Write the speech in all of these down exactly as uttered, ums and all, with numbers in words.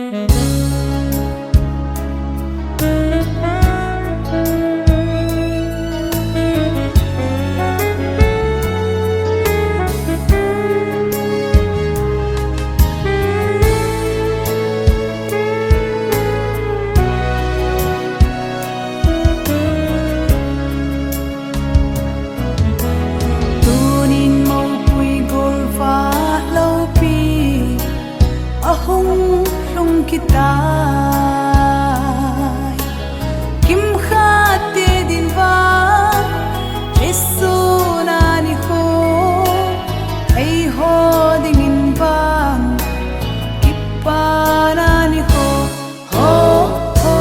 Tunin mopui golvah loupi ahung lhung kitai. Kimkhat te din vang Jesu na nikho, eiho dingin vang kipana nikho. Ho, ho.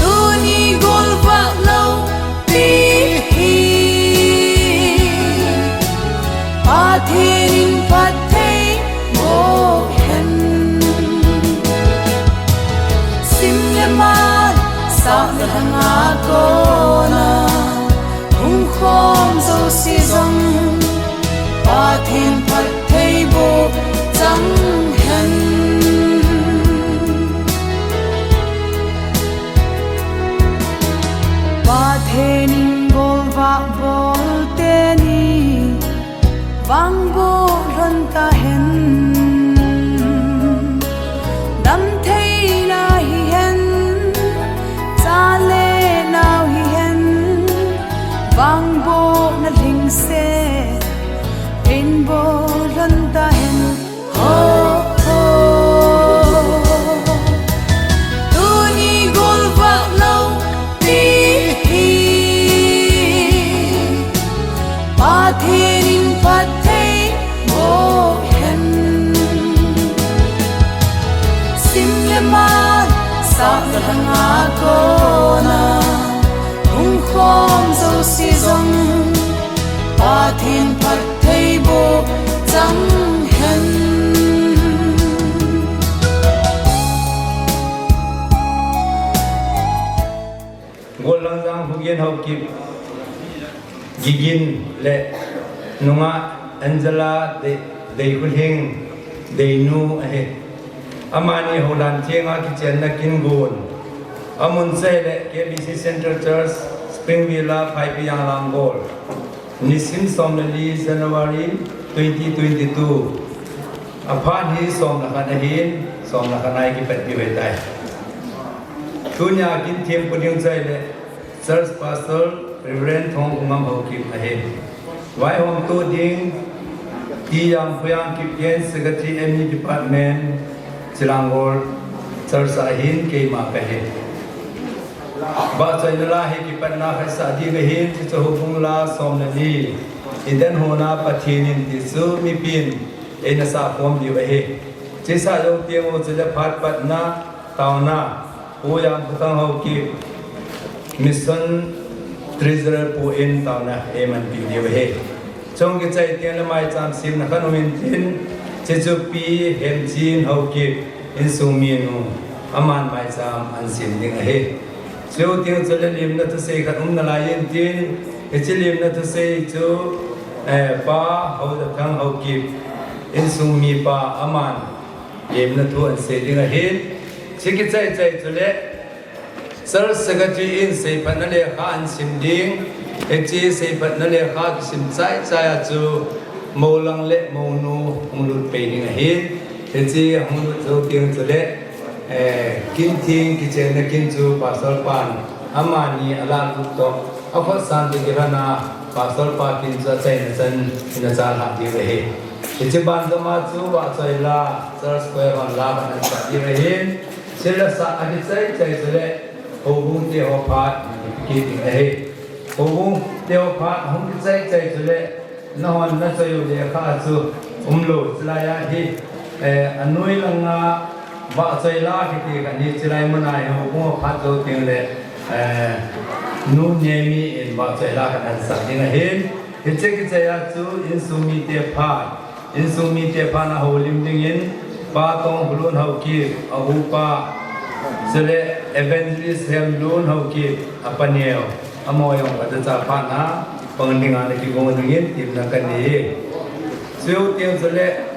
Tuni golvah loupi hi Pathen in phatthei boh hen. Sim le mal, sap le lhang a kona hung khom jouse jong Pathen phatthei boh chang hen. Pathen in golvah bol teni vangboh lhon tahen. Damtheina hihen, cha le nao hihen, vangbohna lhingset in boh lhon tahen. Ho, ho. Tuni golvah loupi hi Pathen in phatthei boh hen. Sim le mal, sap le lhang a kona hung khom jouse jong Pathen phatthei boh chang hen. Golhang Jang Hugen Haokip, Gigin le nungah Angela Dei, Deikhuling, Deinu ahi. Amani Houlan Theng a kichenna kin gon. Amun chu ahile K B C Central Church, Springville a Phaipi Yanglam Gol. Nisim som le li January twenty twenty-two. Aphat hi som le khat ahin, som le khat a ikipat diu ahitai. Tunia kin thempu ding chu ahile Church Pastor Reverend Thongkhongam Haokip ahi. Vaihomtu ding T. Yangphuyang Kipgen, Secretary M E Department, Chilangol Church a hin keima kahi. Vahchoina la hi kipatna khat sah ding ahin, chuchu houbung la som le li. Eden hona Pathen in ti chu mipin eina sah khom diu ahi. Chesah jou teng u chule phat patna, taona, Pu Yangphuthang Haokip, Mission Treasurer pu in taona eimanpi diu ahi. Chung kichai teng le maicham semna khat um intin, chuchu Pi Hemchin Haokip, insung minu, aman maicham ahin sem ding ahi. Chuteng chule lemna thusei khat um nalai intin, hiche lemna thusei chu, eh, Pa Haojathang Haokip, insung mipa, aman lemna thu ahin sei ding ahin. Hiche kichai chai chule Church Secretary in seiphatna lekha ahin sim ding. Hiche seiphatna lekha kisim chai chai a chu moulang le mounu hung lut pei ding ahin. Hiche hung lut jou teng chule, eh, kin theng kichenna kin chu Pastor pan amani alah lut toh, akhohsah ding kilhon a Pastor pa kin chu achaina chan in achalhah diu ahi. Hiche banjom a chu vahchoi la, Church Choir hon la khat ahin sah diu ahin. Chule sah akichai chai chule houbung te ho phat ipi kit ding ahi. Houbung te ho phat ahung kichai chai chule nahon nachoi u lekha chu umlou, chulai a hi, eh, anoi langa vahchoi la kiti khat hi, chulai muna hi houbung a phat jou teng le, eh, Nu Nemi in vahchoi la khat ahin sah ding ahin. Hiche kichai a chu insung mite phat, insung mite phat a houlim dingin Pa Tongkhulun Haokip, a upa, chule Evangelist Hemlun Haokip, a paneo, amaho jong khat cha phat a pang dinga ana kigong dingin temna kanei. Chuteng chule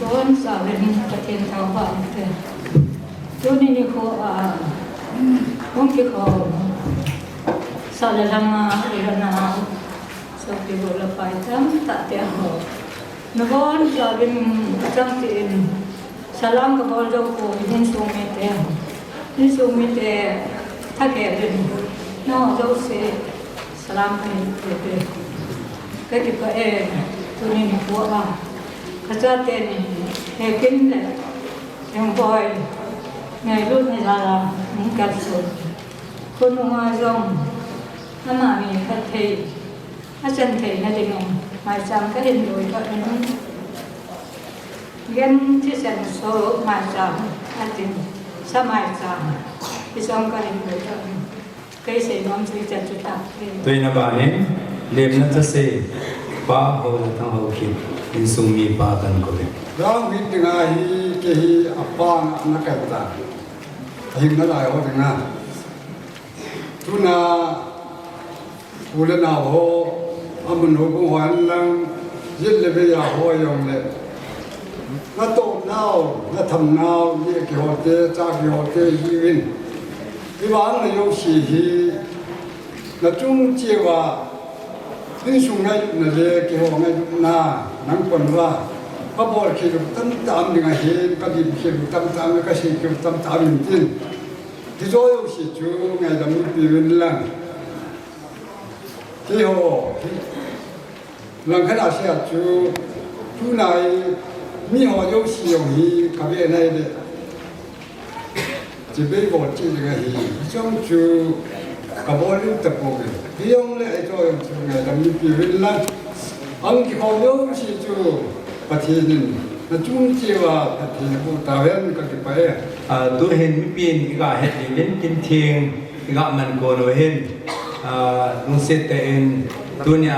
Bonchauvin Pathen thangvah inte. Tuni nikho a hung kikhom sah le lhang a, i lhang a, sopi u le pai tamtah te ho, nabonchauvin achang tin salam kabol jou poi, insung mite, insung mite, thakhat in nangho jouse salam kahin pe e. Kakipah e, tuni nikho a kachate ni Hekin le Jongboi ngailutna jal'a hung kalson, khonunga jong amani phatthei achan theina dingin maicham kahin loidoh in, Gen thisen so maicham atin, sa maicham, hijong kahin loidoh in, kei seinom chu hichan chu tah e. Tuina ban in, lemna thase Pa Haojathang Haokip, insung mipa kahin kou e. Rang hit dinga hi, kei hi apa ngahna kahi tai, ahin nalai ho dinga. Tuna U le nao ho, amun houbung ho henlang, jin le vei a ho jong le. Na toh nau, na tham nau, ni kiho te, cha kiho te, jiuvin. Hivang na jouse hi, na chung cheh uva, insung ngailutna le, kiho ngailutna, nang kon uva. Ka bol khel u tamtah um ding ahin, ka dim khel u tamtah um, ka sei khel u tamtah um in tin. Hiche jouse chu ngaidam neipeuvin lang. Keiho, hi, langkhat a sei a chu, tunai, mi ho jouse jong hi, ka ve nai le. Chibai bol cheh ding ahi, hiche jong chu, ka bol ding tapouve. Hijongle, hiche jong chu, ngaidam neipeuvin lang. Ahung kikhom jouse chu, Pathen in, na chung cheh uva, Pathen in boh tauhen, ka kipah e. Ah, tuhin mipin i ga het diuvin, kin theng, i ga man kon u hin, ah, lungset tah in, tunia,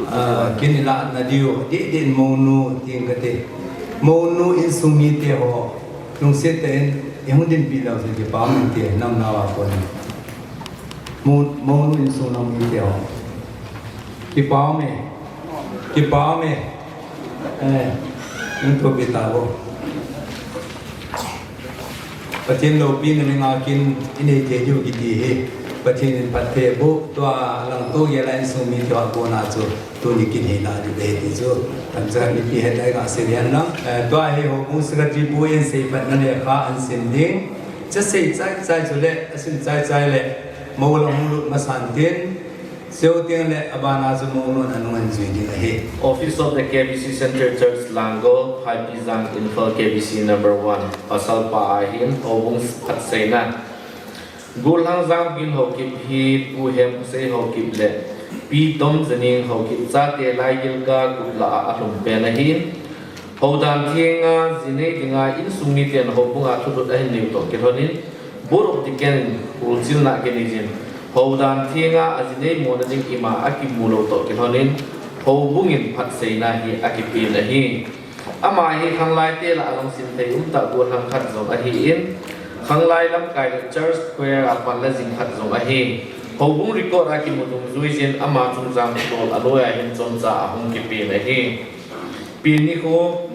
ah, kin i lah na diu, dih dih in mounu, tin kati. Mounu insung mite ho, lungset tah in, i hung dinpi leu chu kipa um inte, nam nau a kon. Mo, mounu insung nam mite ho. Kipa um e. Kipa um e. Eh, in thupi tauvo. Pathen loupina dinga kin i nei thei diu kiti hi. Pathen in phatthei boh, tua langto gel a insung mite ho a kona chu. Tuni kin hi lah ding ahi ti chu. Tamcha mipi het a i ga sei hen lang. Eh, tua hi houbung secretary pu in seiphatna lekha ahin sim ding. Chu sei chai chai chu le, asim chai chai le. Mou lang hung lut masan tin. Seo teng le abana chu mounu in anung ahin jui ding ahi. Office of the K B C Centre Church, Langol, Phaipijang, Imphal, K B C number one, Pasalpa a hin, houbung phatseina. Gollhang Jangbin Haokip hi Pu Hemkhosei Haokip le Pi Tomjaning Haokip chate laigil ga guplah a alhum pen ahin. Houdan thenga jinei dinga insung miten houbunga thulut ahin neiu toh kilhonin, Board of Deacon in hulchilna akinei jin, houdan thenga ajinei mona ding ima akimu lou toh kilhonin, houbung in phatseina hi akipen ahi. Ama hi khanglai te lah a jong simthei umtah gollhang khat jong ahin, khanglai lamkai le church choir a pan la jing khat jong ahi. Houbung record a kimu dungjui jin ama chungchang tol aloi a hin chomcha ahung kipen ahi. Pen nikho,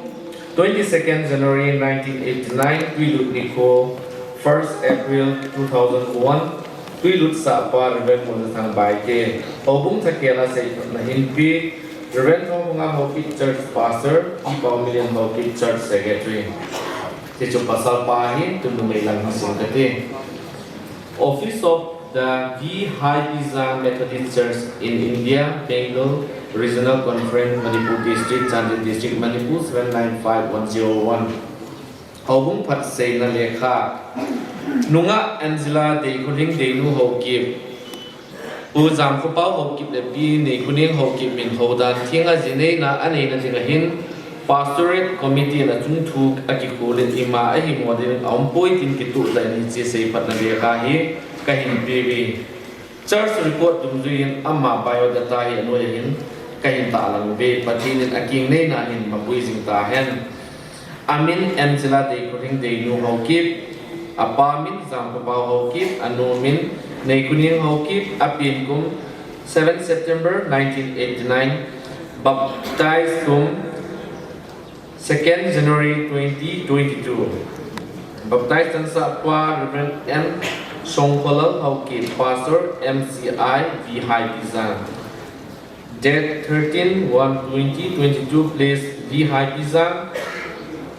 twenty-second January nineteen eighty-nine, Twilut nikho, first April two thousand one, Twilut sahpa Reverend Munjathang Baite, houbung thakhel a seiphatna hinpe, Reverend Thongphunga Haokip Church Pastor, Pi Paomilian Haokip Church Secretary. Hichu pasalpa ahin, tun numei lang hi sim kate. Office of the V. Haipijang Methodist Church in India, Bengal, Regional Conference, Manipur District, Chandel District, Manipur, seven nine five one zero one. Houbung phatseina lekha. Nungah Angela Deikholing Deinu Haokip, Pu Jamkhopao Haokip le Pi Neikhoning Haokip min houdan thenga jineina aneina dinga hin Pastorate Committee in achung thu akikhol in ima ahimo ding aumpoi tin kituh tah in hiche seiphatna lekha hi kahin peuve. Church record dungjui in ama biodata hi anoi a hin kahin tahlang uve, Pathen in akingneina hin mapui jing tahen. Amin Angela Deikholing Deinu Haokip, apa min Jamkhopao Haokip, anu min Neikhoning Haokip, apen kum seven September nineteen eighty-nine, baptize kum second January twenty twenty-two. Baptize chansahpa Reverend M. Songkholal Haokip, Pastor M C I V Haipijang. Date thirteen one twenty twenty-two, place V Haipijang.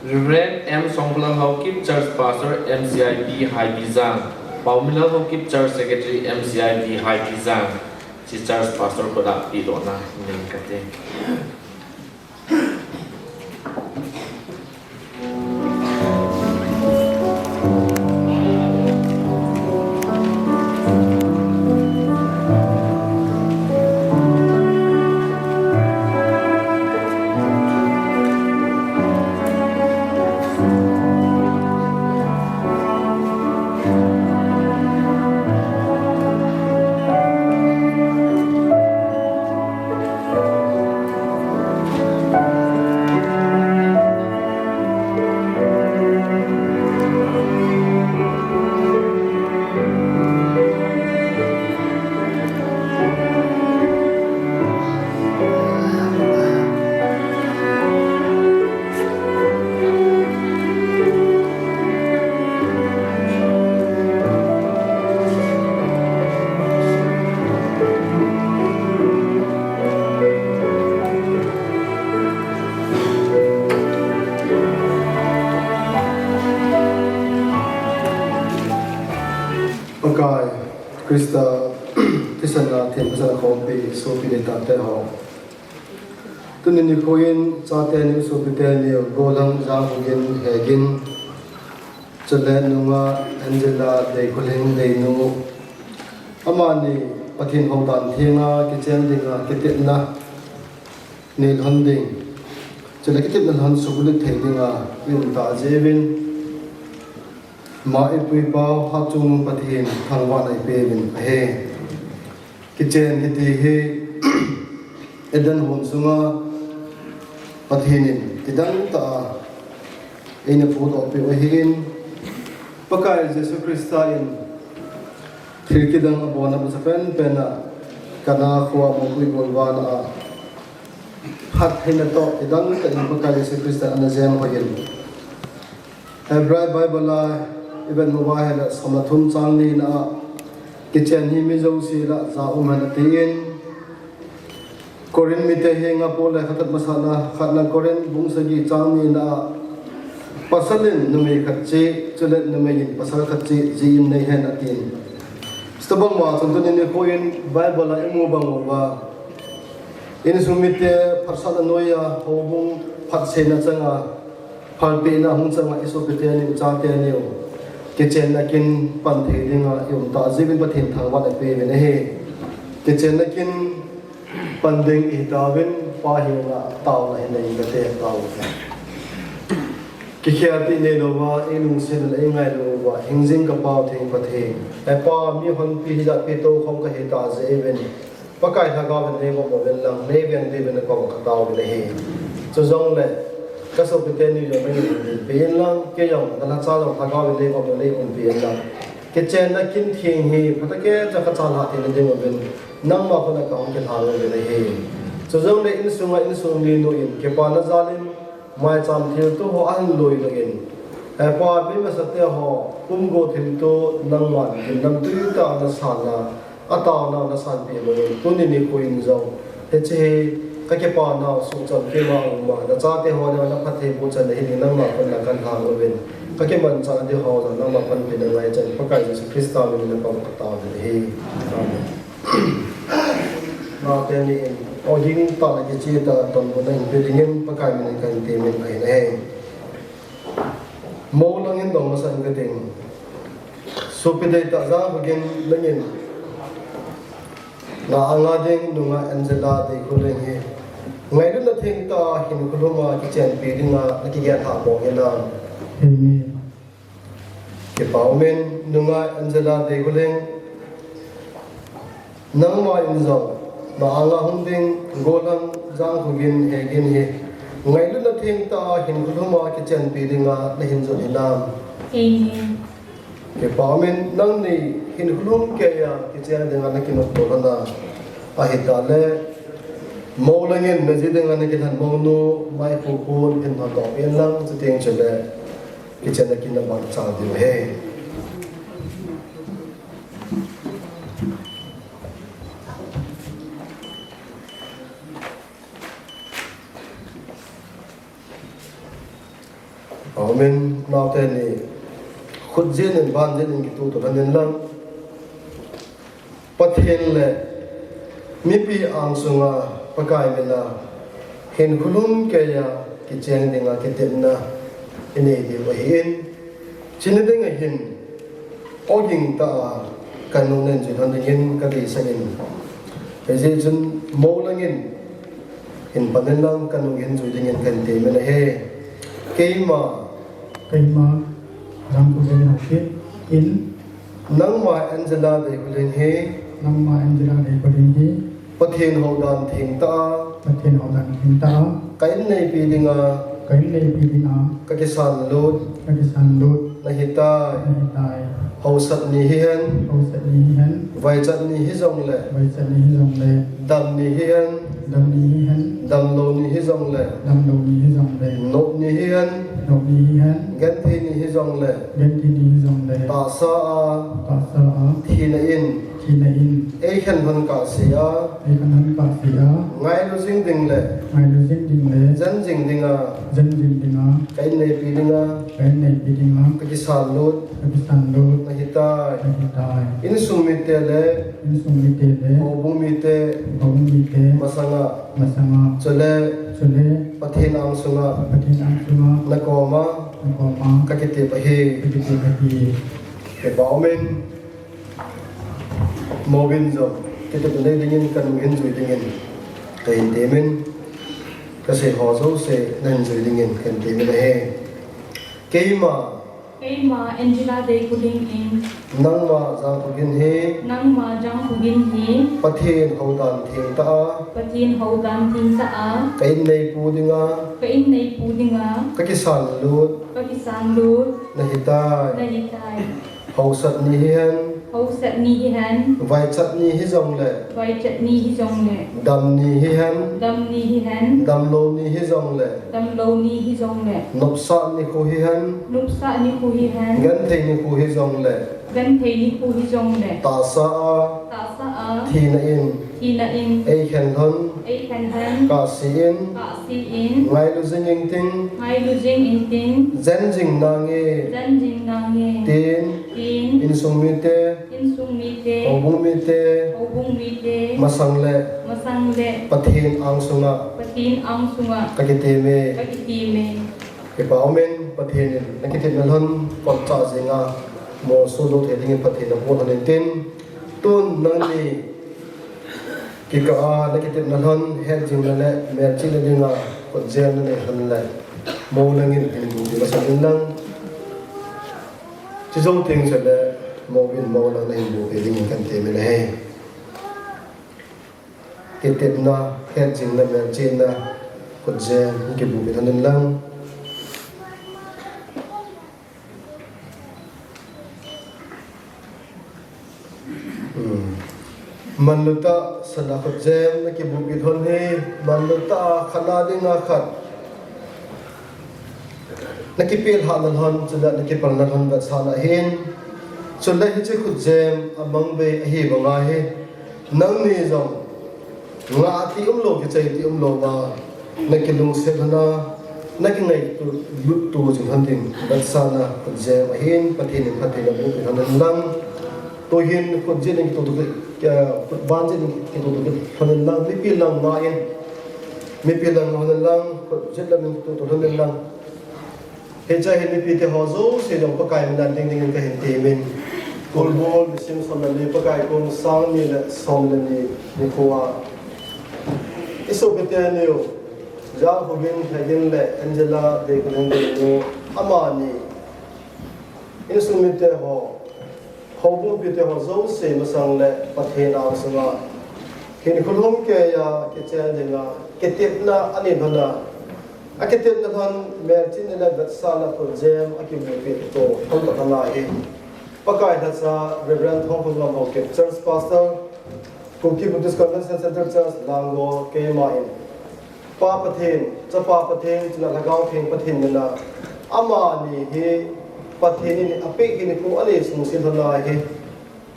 Reverend M. Songkholal Haokip, Church Pastor, M C I V Haipijang. Paomilal Haokip, Church Secretary, M C I V Haipijang. Hiche Church Pastor khut a pehdohna nei kate. Pathen pasal khompi, sopi le tate ho. Tuni nikho in, chate ni, sopi teni, Golang Jangkhogin Hegin, chule nunga Angela Deikholheng Deinu. Amani Pathen houdan thenga kichen dinga kitepna nei lhon ding. Chule kitepna lhon suhbulhit thei dinga i um tah jeh uvin, ma i pu i pa Hatchungnung Pathen thangvahna i peuvin ahi. Kichen kiti hi Eden hon sunga Pathen in kidang tah a eina phudoh peh u ahin, Pakai Jesu Christa in thil kidang abol na masa penpen a Kana khoa mopui golvana a phat theina toh kidang tah in Pakai Jesu Christa ana jem hoi in. Hebrai Bible a i vet uva ahile, som le thum chang nina a, kichen hi mi jouse lah a ja um hen atin, Corinth mite henga Paul lekhathot masanga, khatna Corinth bung sagi chang nina a, pasal in numei khat cheh, chule numei in pasal khat cheh, jin nei hen atin. Chutobang ma chun tuni nikho in Bible a i mu bang uva, insung mite phatsahna noiya houbung phatseina changa, phalpehna hung changa i sopi teni, i chate ni, kichenna kin pan thei dinga i um tah jeh uvin Pathen thangvahna i peuvin ahi. Kichenna kin pan ding i hitauvin, Pa henga taona hin nei kate, taona. Kikhelpi neilouva, i lungset le i ngailut uva hingjing ka Pau Theng Pathen, he Pa, mi honpi hijat pi tou khom ka hi tah jeh uvin, Pakai Lhagao in nei vom uvin lang, nei veng diuvin na koma ka taovin ahi. Chujongle, ka sopi teni jong nei umpi in lang, kei jong ka lhacha jong Lhagao in nei vom uvin nei umpi in lang, kichenna kin theng hi phatah a ka chalhah theina ding uvin, nangma khut a ka hung kilhang uvin ahi. Chujongle insunga insung minu in kipana jal in, maicham thilto ho ahin lui doh in, he Pa, mi masate ho pumgo thilto nangman kin lamtui tah a na san a, a taona na sanpeh uvin, tuni nikho in jong hiche hi ka kipanau suhchamkeh ma um a, na chate ho dinga na phattheiboh channa hi ding nangma khut a ka lhang uvin, ka kimanchah ding ho jong nangma panpina ngaichan, Pakai Jesu Christa min in na koma ka taovin ahi. Amen. Naote ni in, ogin tah le kicheh tah a donbutna hin pe dingin Pakai min in kahin temin ahi. Mou lang in dong masa in kate. Sopi deitah Jangkhogin, nangin na anga ding nunga Angela Deikholheng hi ngailutna thengtah a hinkho lhum a kichenpi dinga na kigel lhah mong hinam? Amen. Kipa umin, nunga Angela Deikholheng, nangma in jong na anga hung ding Golang Jangkhogin Hegin hi ngailutna thengtah a hinkho lhum a kichenpi dinga na hin jot hinam? Amen. Kipa umin, nangni hinkho lhum keiya kichen dinga na kinopto lhon a, ahitah le mou lang in na ji dinga na kilhen mounu Maiphu khun hin phatdoh peh in lang, chuteng chule kichenna kin na ban chang diu ahi. Amen. Naote ni, khut jin in ban jin in kituh to lhon in lang. Pathen le mipi angsunga Pakai min a hinkho lhum keiya kichen dinga kitepna i nei diu ahin, chuni dinga hin ogin tah a ka nungah in jui lhon dingin ka deisah in. Hijeh chun mou lang in hin pan in lang, ka nungah in jui dingin kahin temin ahi. Keima. Keima. Jangkhogin Haokip in. Nangma Angela Deikholheng hi. Nangma Angela Deikholheng hi. Pathen houdan thengtah a. Pathen houdan thengtah a. Ka in neipi dinga. Ka in neipi dinga. Ka kisan lut. Ka kisan lut. Na hitai. Na hitai. Haosat ni hihen. Haosat ni hihen. Vaichat ni hijongle. Vaichat ni hijongle. Dam ni hihen. Dam ni hihen. Damlou ni hijongle. Damlou ni hijongle. Nop ni hihen. Nop ni hihen. Genthei ni hijongle. Genthei ni hijongle. Tahsa a. Tahsa a. Thina in. Thina in. Eikhen lhon kahsea. Eikhen lhon kahsea. Ngailu jing ding le. Ngailu jing ding le. Jen jing dinga. Jen jing dinga. Ka inneipi dinga. Ka inneipi dinga. Ka kisan lut. Ka kisan lut. Nahitai. Nahitai. Insung mite le. Insung mite le. Houbung mite. Houbung mite. Masanga. Masanga. Chule. Chule. Pathen angsunga. Pathen angsunga. Nakoma. Nakoma. Ka kitep ahi. Ka kitep ahi. Kipa umin. Mouvin jong, kitepna nei dingin kanung hin jui dingin kahin temin, kasei ho jouse nahin jui dingin kahin temin ahi. Keima. Keima Angela Deikholing in. Nangma Jangkhogin hi. Nangma Jangkhogin hi. Pathen houdan thengtah a. Pathen houdan thengtah a. Ka inneipu dinga. Ka inneipu dinga. Ka kisan lut. Ka kisan lut. Nahitai. Nahitai. Hausat ni hihen. Hausat ni hihen. Vaichat ni hijongle. Vaichat ni hijongle. Dam ni hihen. Dam ni hihen. Damlou ni hijongle. Damlou ni hijongle. Nopsah nikho hihen. Nopsah nikho hihen. Genthei nikho hijongle. Genthei nikho hijongle. Tahsa a. Tahsa a. Thina in. Thina in. Eikhen lhon. Eikhen lhon. Kahse in. Kahse in. Ngailu jing inting. Ngailu jing inting. Jen jing nange. Jen jing nange. Tin. Tin. Insung mite. Insung mite. Houbung mite. Houbung mite. Masang le. Masang le. Pathen angsunga. Pathen angsunga. Ka kiteme. Ka kiteme. Kipa umin Pathen in nakitepna lhon kot cha jinga molso jou thei dingin Pathen in apu lhon intin. Tun nangni kikah a nakitepna lhon hetjingna le melchihna dinga khutjem nanei lhon le mou langin hin bupi masa in lang. Chujou teng chule mouvin mou lang nahin bupi dingin kahin temin ahi. Kitepna, hetjingna, melchihna, khutjem, kibupi lhon in lang. Hmm. Manlu tah a sana khutjem, nakibupi lhon hi, manlu tah a khat na dinga khat. Nakipelhahna lhon, chule nakipalna lhon vetsahna ahin. Chule hiche khutjem, amang bei ahi banga hi. Nangni jong, ngah ti umlou, kichai ti umlou va, nakilungset lhon a, nakingaito lut to jing lhon ding, vetsahna, khutjem ahin, Pathen in phatthei naboh peh lhon in lang. Tuhin, khutjem in kitoh toh, eh, khutjem in kitoh toh lhon in lang, mipi lang ngah in, mipi lang ngah lhon in lang, khutjem in kitoh toh lhon in lang. Hiche a hin mipite ho jouse jong Pakai mina ding dingin kahin temin. Kulbol, nisim som le li, Pakai kum sang ni le som le ni nikho a. Isopite niu, Jangkhogin Lhagin le Angela Deikholing Deinu, amani. Insung mite ho. Houbung mipite ho jouse masang le Pathen angsunga hinkho lhumkeiya kichen dinga kitepna anei lhon a, akitepna lhon melchihna le vetsahna khutjem akibupi to lhon tah lhon ahi. Pakai lhacha Reverend Thongphunngam Haokip, Church Pastor, Kuki Buddhist Convention Center Church, Langol, keima in Pa Pathen, Chapa Pathen, chule Lhagao Theng Pathen mina, amani hi Pathen in apeh hinkho anei sungse lhon ahi.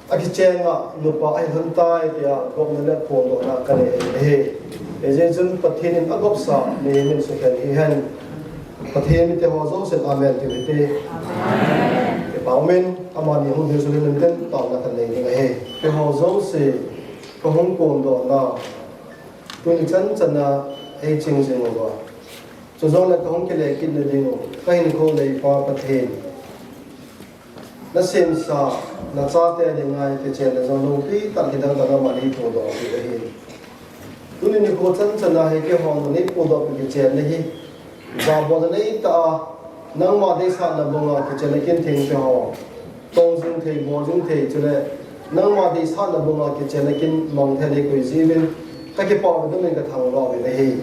Akichenga nupa ahi lhon tai tia gopna le phondohna kanei ahi. Hijeh chun Pathen in agopsa neiyin sukhen hihen. Pathen mite ho jousen amen tiu hite. Amen. Kipa umin, amani hung ding sung hin ten taona kanei ding ahi. Keiho jouse kahung phondohna Tuni chan chana eiching jing uva. Chujongle kahung kile kit nading u, kahinkho neipa Pathen. Nasemsa, nachate dinga kichenna jong loupi tah kidang tah a neipuidoh peh ahi. Tuni nikho chan chana hi keihon neipuidoh peh kichenna hi. Jabolna neitah a, nangma deisahna banga kichenna kin thengte ho. Tong jing thei, bol jing thei, chule nangma deisahna banga kichenna kin mang thei nei koi jiuvin, kakipah uvin, kathangvah uvin ahi.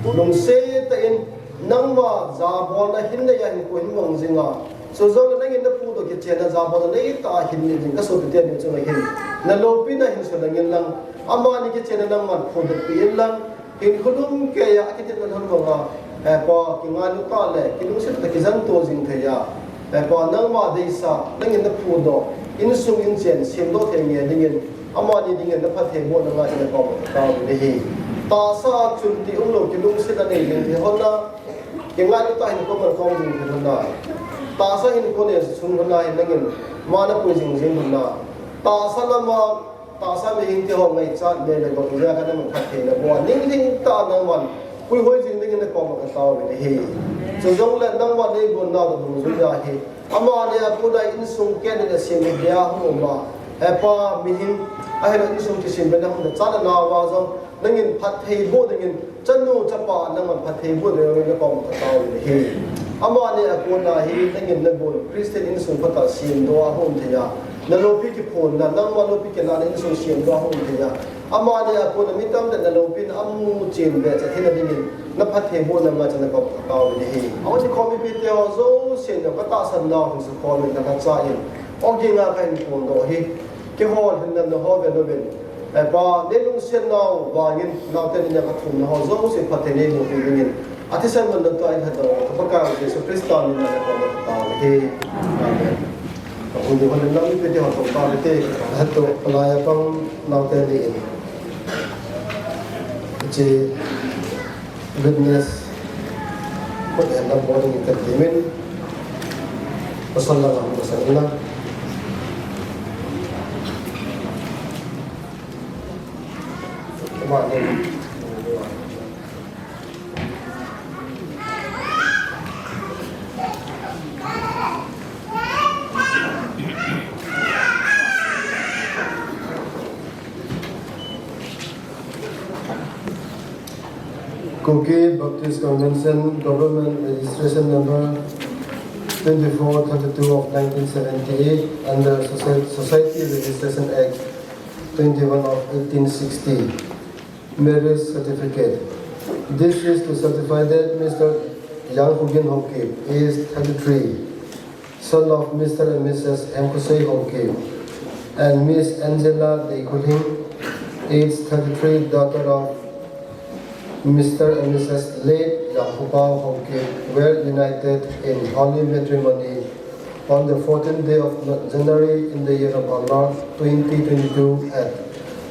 Lungset tah in, nangma jabolna hin neiya hinkho hin mang jinga. Chujongle nangin napuidoh kichenna jabolna neitah a hin nei jing kasopite ni chunga hin. Naloupina hin suna ngin lang, amani kichenna nangman phondoh peh in lang, Hinkho lhumkeiya akitepna lhon banga, eh, Pa, kingailu tah le, kilungset tah a kijen to jing theiya, eh, Pa, nangma deisah, nangin napuidoh, insung inchen semdoh thei nge dingin, amani dingin na phattheibohna ngaichat na koma kataovin ahi. Tahsa chun ti umlou kilungsetna nei ding thei hon na, kingailutah hinkho mankhom ding thei hon na, tahsa hinkho nei sung hon na hin nangin ma na pui jing jing hon na, tahsa lama tahsa mihing te ho ngaichat nei le gou jeh a kana phattheina boh a, ninglhing tah a nangman puihoi jing dingin na koma kataovin ahi. Chujongle nangman neigon nau dungjui ahi. Amani a kona insung ken le sem hi dia hung um a, hepa mihing, ahilou insung kisim bena hung na chan a nau a jong nangin phattheiboh dingin, chanu chapa nangman phattheiboh dingin na koma kataovin ahi. Amani a kona hi nangin nagon Christian insung phatah semdoh a hung um thei a, na loupi kiphonna, nangma loupi kilahna insung semdoh a hung um thei a, amani a kona mi tamtah in na loupina amu chen behseh theina dingin na phattheibohna ngaichat na koma kataovin ahi. Ahung kikhom mipite ho jousen jong katahsan nau hin sukhom in, kalhacha in, ogin a kahin phondoh ahi. Kihol hinna ho vel uvin, hepa, nei lungset nau vangin, naote ni a kathumna ho jouse phatthei neiboh pi dingin, athisan man na tua in hatdoh, ka Pakai Jesu Christa min a na koma kataovin ahi. Amen. Ka hung di hon na mipite ho tong pa te. Hatdoh, palai a pang naote ni in, hiche witness khut henna bol dingin kati min. Pasal langa hung pasal ina. Kema ni. Kuki Baptist Convention, Government Registration Number twenty-four thirty-two of nineteen seventy-eight, under Soci-, Society Registration Act twenty-one of eighteen sixty. Marriage certificate. This is to certify that Mister Yang Hugin Haokip, age thirty-three, son of Mister and Missus Hemkhosei Haokip, and Miss Angela Deikhulhing, age thirty-three, daughter of Mister and Missus late Yangkhopao Haokip, were united in holy matrimony on the fourteenth day of January in the year of our Lord twenty twenty-two at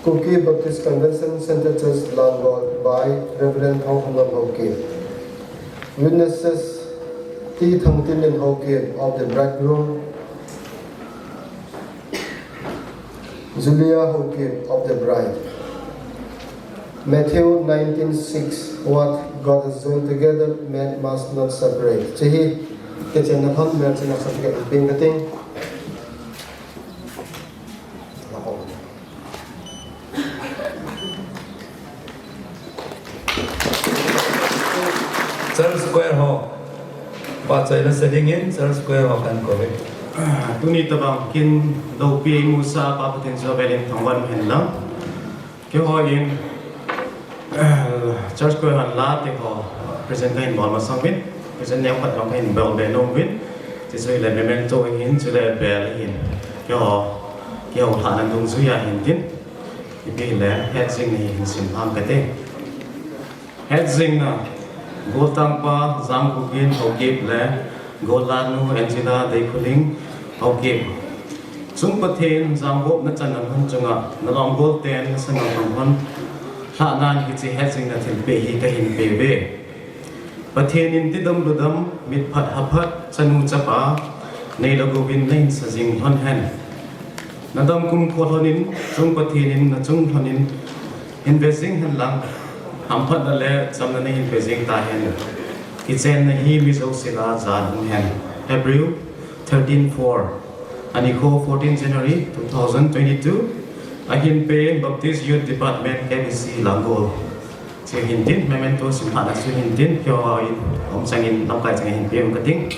Kuki Baptist Convention Centre Church, Langol, by Reverend Thongkhongam Haokip. Witnesses, T Thangtinlen Haokip of the bridegroom, Julia Haokip of the bride. Matthew nineteen six, what God has joined together, man must not separate. Hiche hi, kichenna lhon, marriage certificate peng kating. Church choir ho, pachat na sa dingin, church choir ho kakou ve. Tuni tabang kin loupi eimusah Pa Pathen chu avel in thangvah hen lang. Keiho in, church choir hon la te ho, present kahin bol masang uvin, present neo khat jong kahin bol be nom uvin, hiche chu le memento ahin, chule bell ahin, keiho, keiho lhahna dungjui ahin tin. Ipi hile, hetjingna hi hin sim lhang kate. Hetjingna, Goltangpa Janghugin Haokip le Gollanu Angela Deikhulhing Haokip. Chung Pathen jangvopna channa lhon chunga, nalom gol ten nasangal lhon, lhahnan hiche hetjingna thilpeh hi kahin peuve. Pathen in tidam ludam, mitphat haphat, chanu chapa, neilo gouvin nahin sa jing lhon hen. Nadam kumkho lhon in, chung Pathen in nachung lhon in, hin ve jing hen lang, hamphatna le chamna nahin pe jing tahen. Kichenna hi mi jouse lah a jan um hen. Hebrew thirteen four. Anikho fourteen January two thousand twenty-two. Ahin pe Baptist Youth Department K B C Langol. Chu hin tin, memento simlhahna chu hin tin, keiho in, um changin, lamkai changin hin pe ung kating.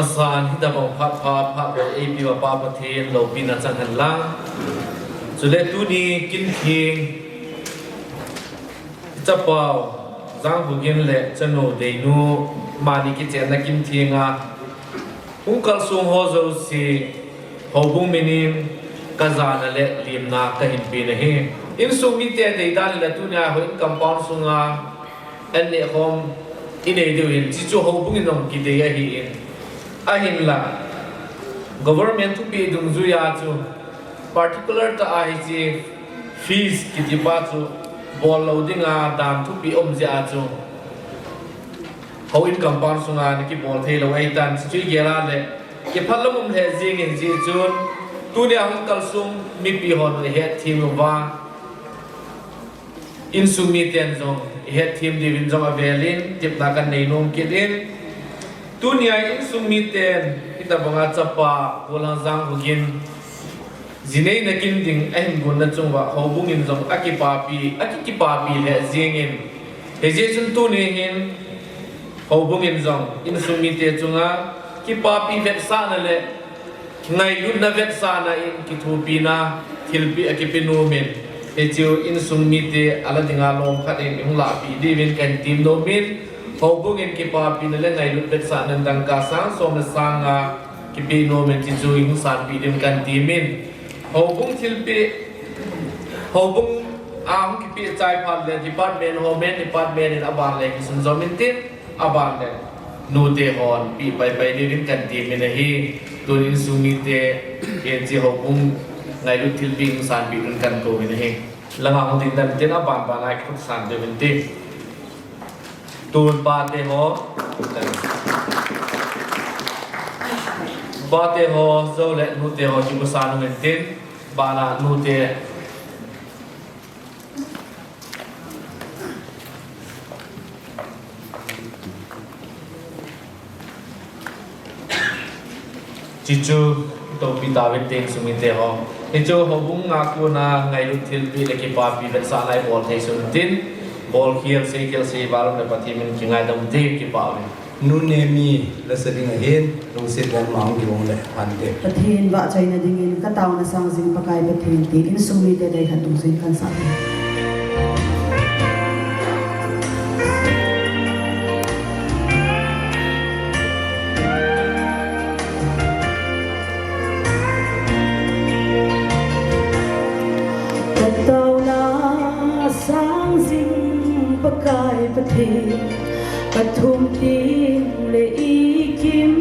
San hitabang phat pha, phat bol eipeuva Pa Pathen loupina chang hen lang. Chule tuni kin theng, chapau Jangkhogin le chanu Deinu, amani kichenna kin thenga hung kalsong ho jouse, houbung minin kajana le lemna kahin pe ahi. Insung mite deidan le tunia houin compound sunga an neh khom inei diu ahin, chuchu houbung in jong kidei ahin. Ahinla, government thupeh dungjuiya chu, particular tah a hiche fees kiti pa chu bol lou dinga dan thupeh um jeh a chu, houin compound sunga ana kibol thei lou ahitan, chuchu igel a le, kiphalam um lheh jengin, jeh chun, tunia hung kalsong mipi hon ihet them uva, insung miten jong ihet them diuvin jong avelin tepna kanei nom kit in. Tunia insung miten hitabanga chapa Golhang Jangkhogin ji neina kin ding ahin gonna chunguva houbung in jong akipapi, akikipapi lheh jengin. Hijeh chun tuni hin houbung in jong insung mite chunga kipapi vetsahna le ngailutna vetsahna in kithopina thilpeh akipe nomin, hichu insung mite ala dinga lom khat in ihung lahpeh diuvin kahin tem nomin, houbung in kipapina le ngailut vetsahna dangka sang som le sang nga kipe nomin, chuchu ihung sanpeh diuvin kahin temin, houbung thilpeh, houbung a hung kipeh chai phat le department ho, main department in aban le kisun jom intin, aban le nute hon peh paipai diuvin kahin temin ahi. Tun insung mite, hiche houbung ngailut thilpeh hung sanpeh diuvin kahin kouvin ahi. Langa hung ding tan tin, aban bana kikhut san diuvin tin. Tun pate ho, pate ho jou le nute ho kimu san uvin tin, bana nute. Chuchu toupi tauvin tin, insung mite ho. Hichu houbung a kona ngailut thilpeh le kipapi vetsahna ibol thei sun tin, bolkhel seikhel seival le Pathen min kingaidam uvin tin, kipah uvin. Nu Nemi la sa ding ahin, lungset bang ma hung kibang le phante. Pathen vahchoina dingin ka taona sang jing Pakai Pathen tin, insung mite dei khat dungjuiyin kan sa. Ka taona sang jing Pakai Pathen, ka thum teng le i kim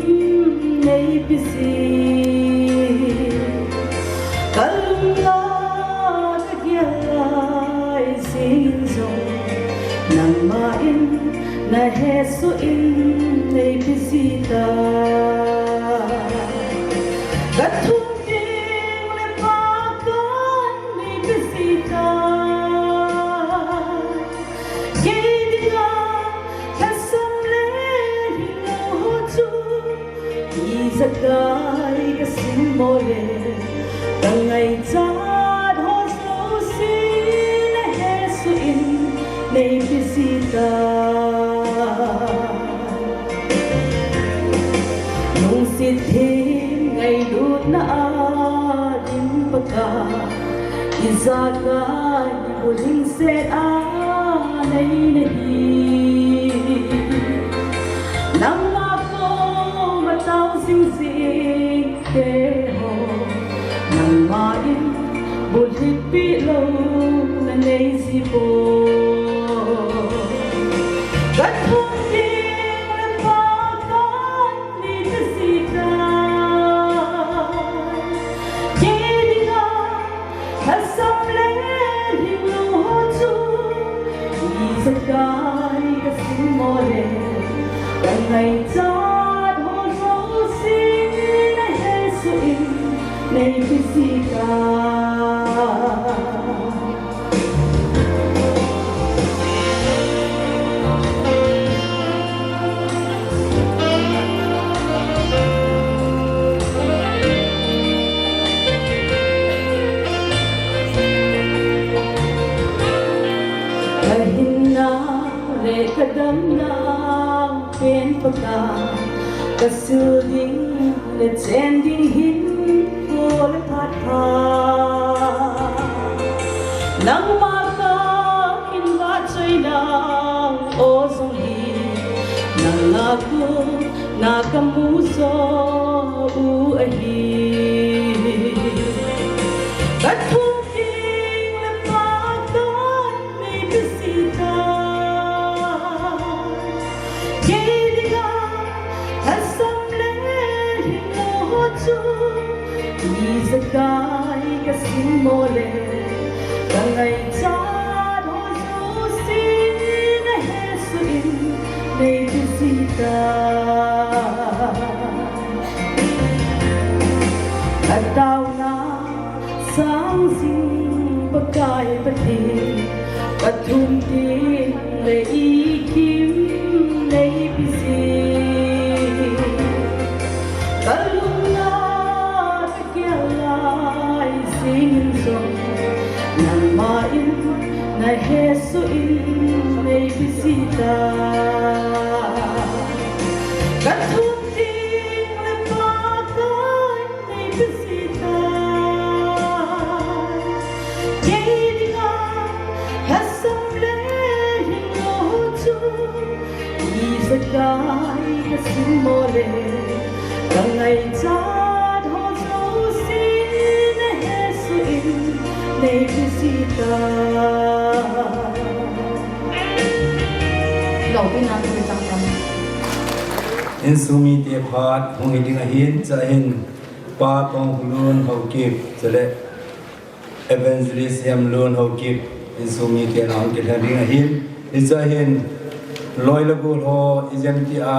nei pe jin, ka lung a ka gel lai jing jong, nangma in na hesoh in nei pe ji tai. Ka thum teng le Pakai nei pe ji tai. Kei dinga lhasam le lhinglou ho chu ijakai ka sim mo le, ka ngaichat ho jouse na hesoh in nei pe ji tai. Lungset them ngailutna a dim Pakai, ijakai bulhing set a nei nahi. Nangma koma tao jing jing te ho, nangma in bulhit peh louna nei ji poi. Ka thum teng le Pakai nei pe ji tai. Kei dinga lhasam le lhinglou ho chu ijakai ka sim mo le, ka ngaichat ho jouse na hesoh in nei pe ji tai. Ka hinna le ka damna pen Pakai, Kasil ding le chen ding hin kol phat phat. Nangma kakinvah choi nang o jong hi. Nang a kona kamu jo u ahi. Kathum ding le Pakai nei peh jing tai. Kei dinga lhasam le lhinglou ho chu, ijakai kasim mo le, kangaichat ho jouse nahesoh in nei peh jing tai. Ataona sang jing Pakai Pathen, kathum ding le ikim nei peh jing. Kalungna kagel lai jing in jong, nangman nahesoh in nei peh jing tai. Kathum ding le Pakai nei peh jing tai. Kei dinga lhasam le lhinglou ho chu, ijakai kasim mo le, kangaichat ho jouse nahesoh in nei peh jing tai. Loupina thu chang chang. Insung mite phat hung hi ding ahin, chuin Pa Tongkholun Haokip, chule Evangelist Hemlun Haokip, insung mite na hung kilhen ding ahin. Hiche hin loi le gol ho, ijemtia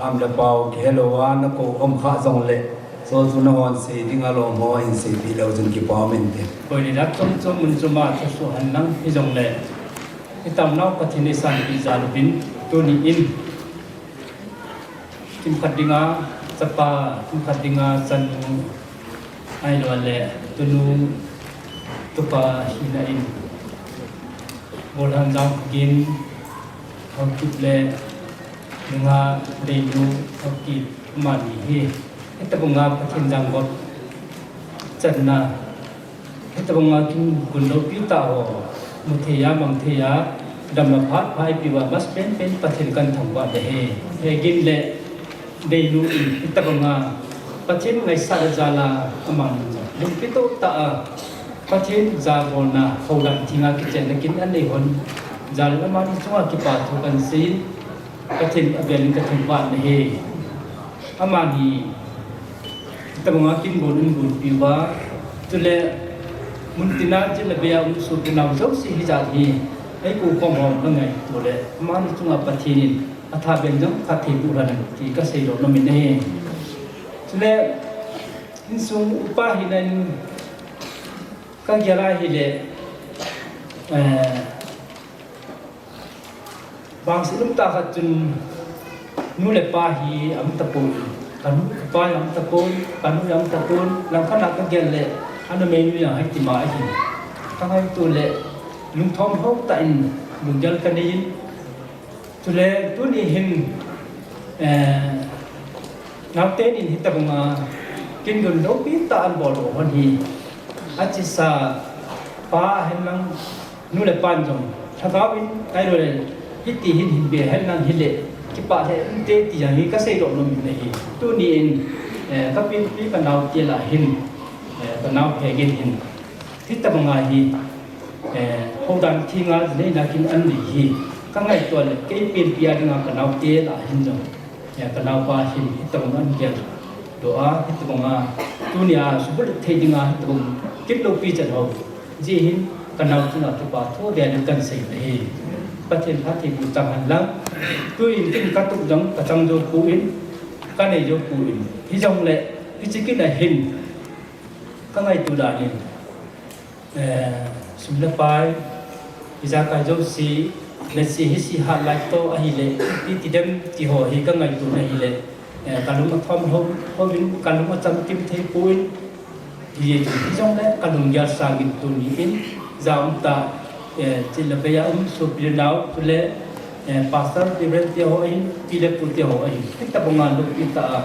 ham le pao kihelou a nakou um kha jongle, so chu nahon sei ding alom ho hin seipeh leu chun kipa um inte. Koi le dak chom chom mun chom a thusoh hen lang hijongle, itamnau Pathen eisanpeh jal uvin, tuni in kimkhat dinga chapa, kimkhat dinga chanu, ahilouleh tunu, tupa hina in, Bolhanjang Khogin Haokip le nungah Deinu Haokip, amani hi hitobanga Pathen jangop channa, hitobanga kin gun loupi tah ho mu thei a, mang thei a, damna phat pha eipeh uva, amasapen pen Pathen kathangvah e. Hegin le Deinu in hitobanga Pathen ngaisah le jal a, amani lungpi toh tah a Pathen jabolna houdan thenga kichenna kin anei hon jal in amani chunga kipathu kasei in, Pathen avel in kathangvah e. Amani hitobanga kin gon agonpi uva, chule muntina chule beiya um sopi nau jouse hijat hi eikou khom ho kangaito le, amani chunga Pathen in athaben jong phatthei boh hen ti kasei doh nom in ahi. Chule insung upa hina in kagel a hile, eh, vangset umtah khat chun nu le pa hi aum tapon, kanu kapa hi aum tapon, kanu hi aum tapon, langkhat a kagel le anumeinu jong hitima ahi. Kangaito le lungthim hou tah in lunggel kanei in, chule tuni hin, eh, naote nin hitobanga kin gon loupi tah anbol u hon hi, achesa pa hen lang, nu le pan jong lhagao in ahilouleh hiti hin hin be hen lang hile, kipah lheh inte ti jong hi kasei doh nom in ahi. Tuni in, eh, kapinpi kanaote lah hin, eh, kanao Hegin hin hitobanga hi, eh, houdan thenga neina kin anei hi kangaito le, kei pinpi a dinga kanaote lah hin jong, eh, kanaopa hin hitobang angel doh a, hitobanga tunia subulhit thei dinga hitobang kin loupi chan ho jeh hin kanao chunga kipathu avel in kahin sei ahi. Pathen phattheiboh chang hen lang. Tuin kin katup jong kachang jou poi, kanei jou poi. Hijongle hiche kin a hin kangaito dan in, eh, sum le pai, ijakai jouse, lesi hi sihat lai toh ahile, iti dem ti ho hi kangaito na hile, eh, kalung athom hou, houvin kalung achamkim thei poi. Hijeh chun hijongle kalunggel sangin tuni in, ja umtah, eh, chule beiya um sopi le nao, chule Eh, Pastor Reverend te ho ahin, pi le pu te ho ahin, hitabanga loupi tah a,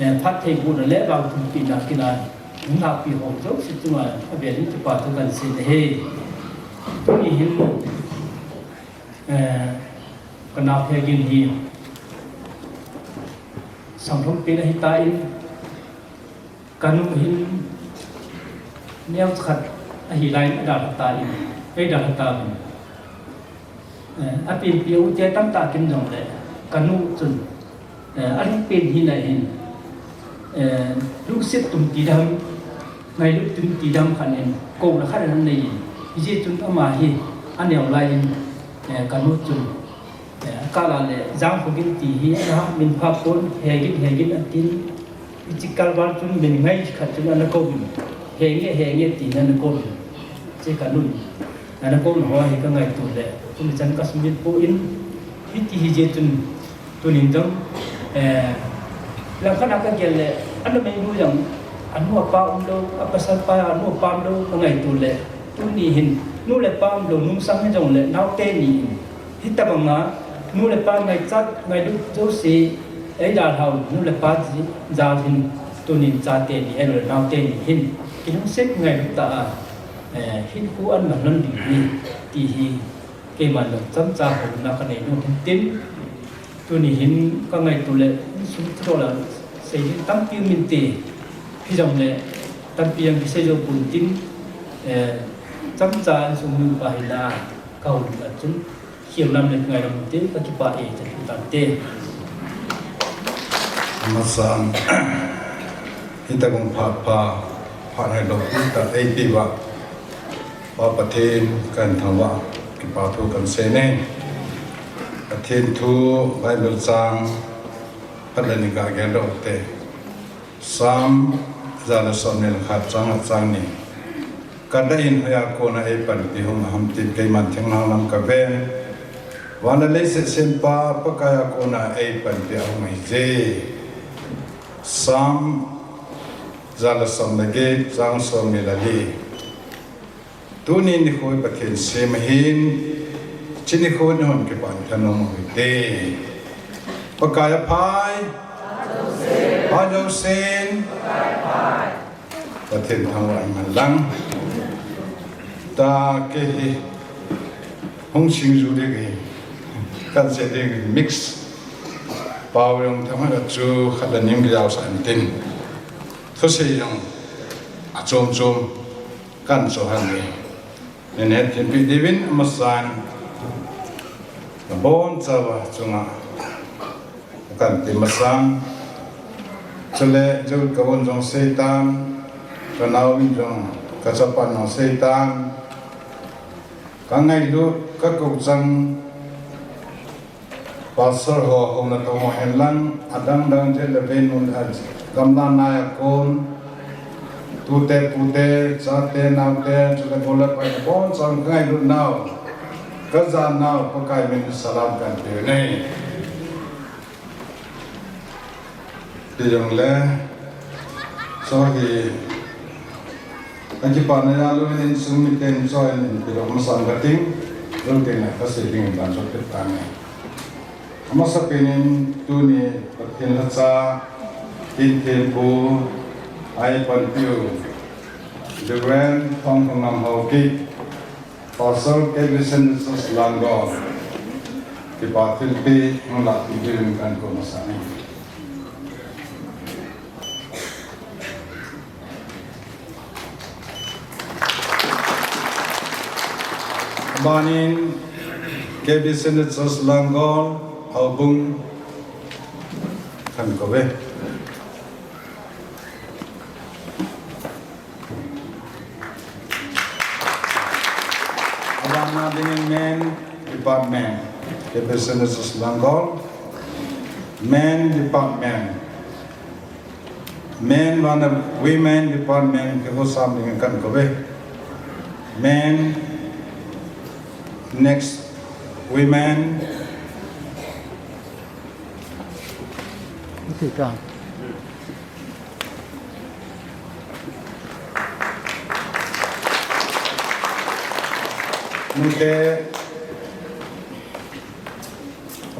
eh, phattheibohna le vaihompi na kina, hung lhahpi ho jouse chunga avel in kipa thu kahin sei ahi. Tuni hin, eh, kanao Hegin hi, sanglhum pen ahitan, kanu hin neocha khat ahi laiyin adalha tan, eidalha tauvin. Eh, apenpi u te tamtah kin jongle, kanu chun, eh, alungpen hina hin, eh, lungset tum ti dam, ngailut tum ti dam khat in, kouna khat anei in, hijeh chun ama hi aneo laiyin, eh, kanu chun, eh, akah a le, Jangkhogin ti hi, aha, min pha pon, Hegin, Hegin atin, hiche kalval chun min ngai khat chun ana kouvin, Henge, Henge tin ana kouvin, hiche kanun ana kouna ho hi kangaito le, chumi chan kasumil poi, hiti hijeh chun, tunin jong, eh, langkhat a kagel le, anumei nu jong, anu apa umlou, apasal pa anu apa umlou, kangaito le, tuni hin, nu le pa umlou, nungsang hijongle, naote ni in, hitabanga, nu le pa ngaichat, ngailut jouse, eidalhau, nu le pa ji-, jal hin, tunin chate ni, ahilou le naote ni hin, kilungset ngailut tah a, eh, hinkho ana lhon ding ahi, ti hi, keiman jong chomcha houna kanei nom in tin, tuni hin kangaito le, insung thudol a seiding tampi um inte, hijongle, tampi jong kisei jou pon tin, eh, chomcha insung mipa hina, kahoulim a chun, kihoulim le ngaidam inte, kakipah e, kakipah tante. Amasan, hitabang phat pha, phat hoi loupi tah eipeh uva, Pa Pathen kahin thangvah, kipa thu kahin sei e. Pathen thu Bible chang, phat le ni kagel doh te. Psalm, ja le som ni le khat chang, achang ni. Kadah in hoiya kona eipanpi hung ham tin keiman thinglhang lam kaven. Van le leiset sempa Pakai a kona eipanpi ahung ahije. Psalm, ja le som le get, chang som ni le li. Tuni nikho hi Pathen sem ahin, hiche nikho hi nahung kipah in thanom u hite. Pakai aphai. Phat jousen. Pathen thangvah in umhen lang. Tua kei hi hung singju ding hi, kahin sei ding hi mix. Pao jong themkhat a chu khat le ni kijaosah intin. Thusei jong achom chom. Kahin chu hen le. Neihethem peh diuvin amasan. Nabonchauva chunga kahin ti masang. Chule, chule kavon jong seitan. Kanao in jong, kachapan jong seitan. Kangailut, kakou chang. Pastor ho, houna tong ho henlang, adang dang jeh le vei nun a gamla nai a kon, tute pute, chate naote, chule gol le pai, abonchan kangailut nau, kajan nau, Pakai min in salam kahin pe uve. Hijongle, so hi, akipana jal uvin insung miten so in, in peh masang kating, lungten a kasei ding in banjot peh tange. Amasapen in tuni Pathen lhacha, tin thempu, eipanpiu, Reverend Thongkhongam Haokip, Pastor K B Central Church Langol, kipa thilpeh, hung lahpeh diuvin kakou masa e. Abanin K B Central Church Langol, houbung, kakou uve. Abana dingin Men Department, K B Central Church Langol, Men Department, Men vana Women Department, kihou sam dingin kakou uve. Men, next, Women. Okay, ka. Nute,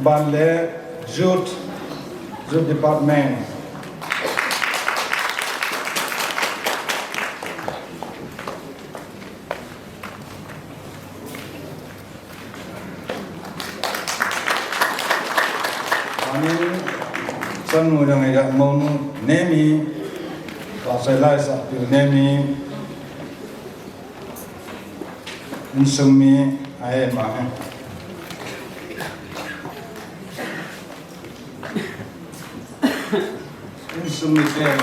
Ban le Youth, Youth Department. Anin, chanu jong ija monu nemi, pasai lai sa pil nemi, insung mi, ahe ma he. Insung miten,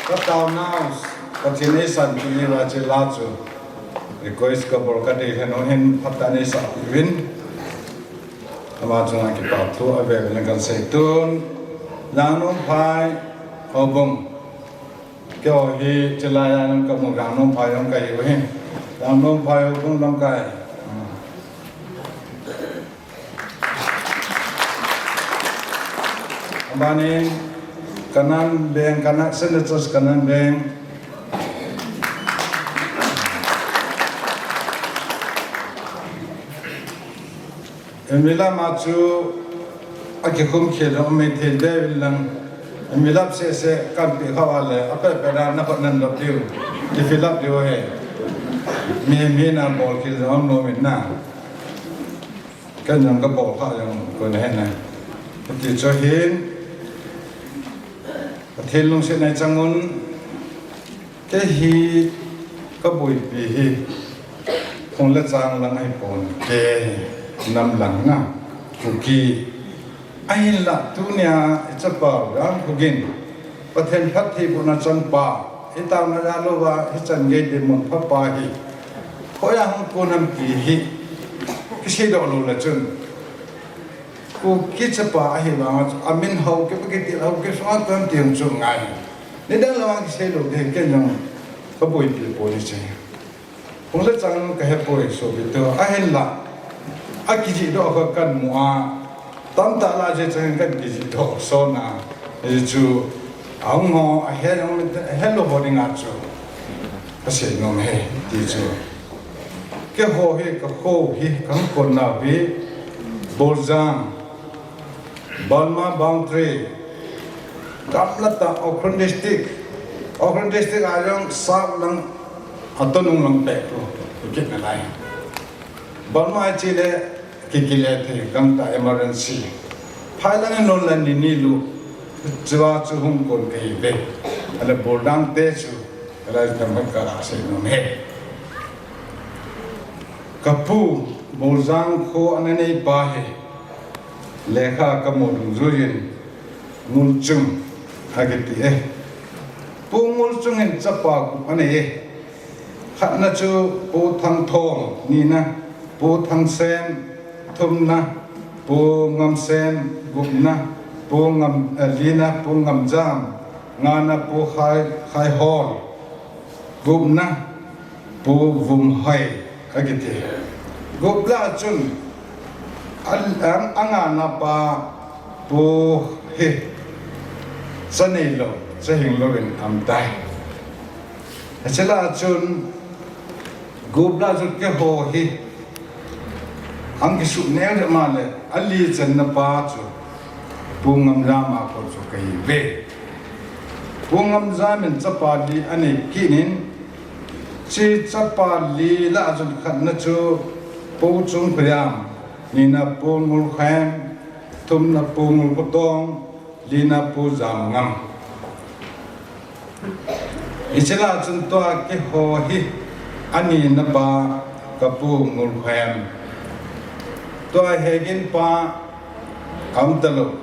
ka taonau, Pathen eisan chu ni la che la chu. Request ka bol ka dei hen o hin phatah in eisa uvin. Ama chunga kipa thu ave uvin kan sei tun. Langnomphai houbung. Keiho hi chilai a lang ka mu Langnomphai jong ka hi u hin. Langnomphai houbung lamkai. Abanin, Kanan Veng, Kanan, Central Church Kanan Veng. Emila ma chu akikhum khel jong mei thei be vil lang. Emila se se kan pi kha wale, ape pe da na khot nan dop diu. Ki fill up diu he. Mi, mi na bol khel jong nom in na. Ken jong ka bol kha jong koi na hen na. Ti chu hin, Pathen lungset na chang un, kei hi ka boipi hi, phung le chang lang ahi pon, kei nam lang na, Kuki. Ahinla tunia i chapa Ramkhogin, Pathen phattheibohna changpa, i taona jal uva hichan gei dinmun phapa hi, hoiya hung kon ham ti hi kiseidoh lou le chun, Kuki chapa ahi vanga chu amin Haokip kiti, Haokip sunga kon ti hung chu ngai. Nidang lama kisei lou ding, ken jong ka boipi pon hiche. Phung le chang ka hepoi, sopi te ho. Ahinla, akijihdoh kha kan mu a, tamtah lah a hiche chang kan kijihdoh son a, hichu ahung ho, ahe jong, ahe lou ho dinga chu ka sei nom e, ti chu. Keiho hi, ka kho hi, ka hung kon nau hi, Boljang, Burma boundary, gamla tah Ukhrul District, Ukhrul District a jong south lang, atonung lang peh u, kit nalai. Burma a chele, ki, kile thei, gamtah emergency. Phai lang in lon lang ni ni lu, chua chu hung kon ka hi ve. Ale Boljang te chu, ale tham ka la sei nom e. Ka pu, Boljang kho ana nei pa hi. Lekha ka mu dungjuiyin Ngulchung akiti e. Pu Ngulchung in chapa gup anei e. Khatna chu Pu Thangthong, nina Pu Thangsen, thumna Pu Ngamsen, gupna Pu Ngam, eh, lina Pu Ngamjam, ngana Pu Khai, Khaihol, gupna Pu Vumhoi akiti. Gup lah a chun, a, a, angana pa Pu hi, cha neilou, cha hinglouvin aum tai. Hiche lah a chun, gup lah a chun keiho hi, Ahung kisuh neo jep ma le, ali channa pa chu Pu Ngamjam a kon chu kahi ve. Pu Ngamjam in chapa li anei kit in, hiche chapa li lah a chun khatna chu Pu Chungkhoiam, nina Pu Ngulkhoem, thumna Pu Ngulkhotong, lina Pu Jamngam. Hiche lah a chun tua keiho hi ani na pa ka Pu Ngulkhoem. Tua Hegin pa aum talou,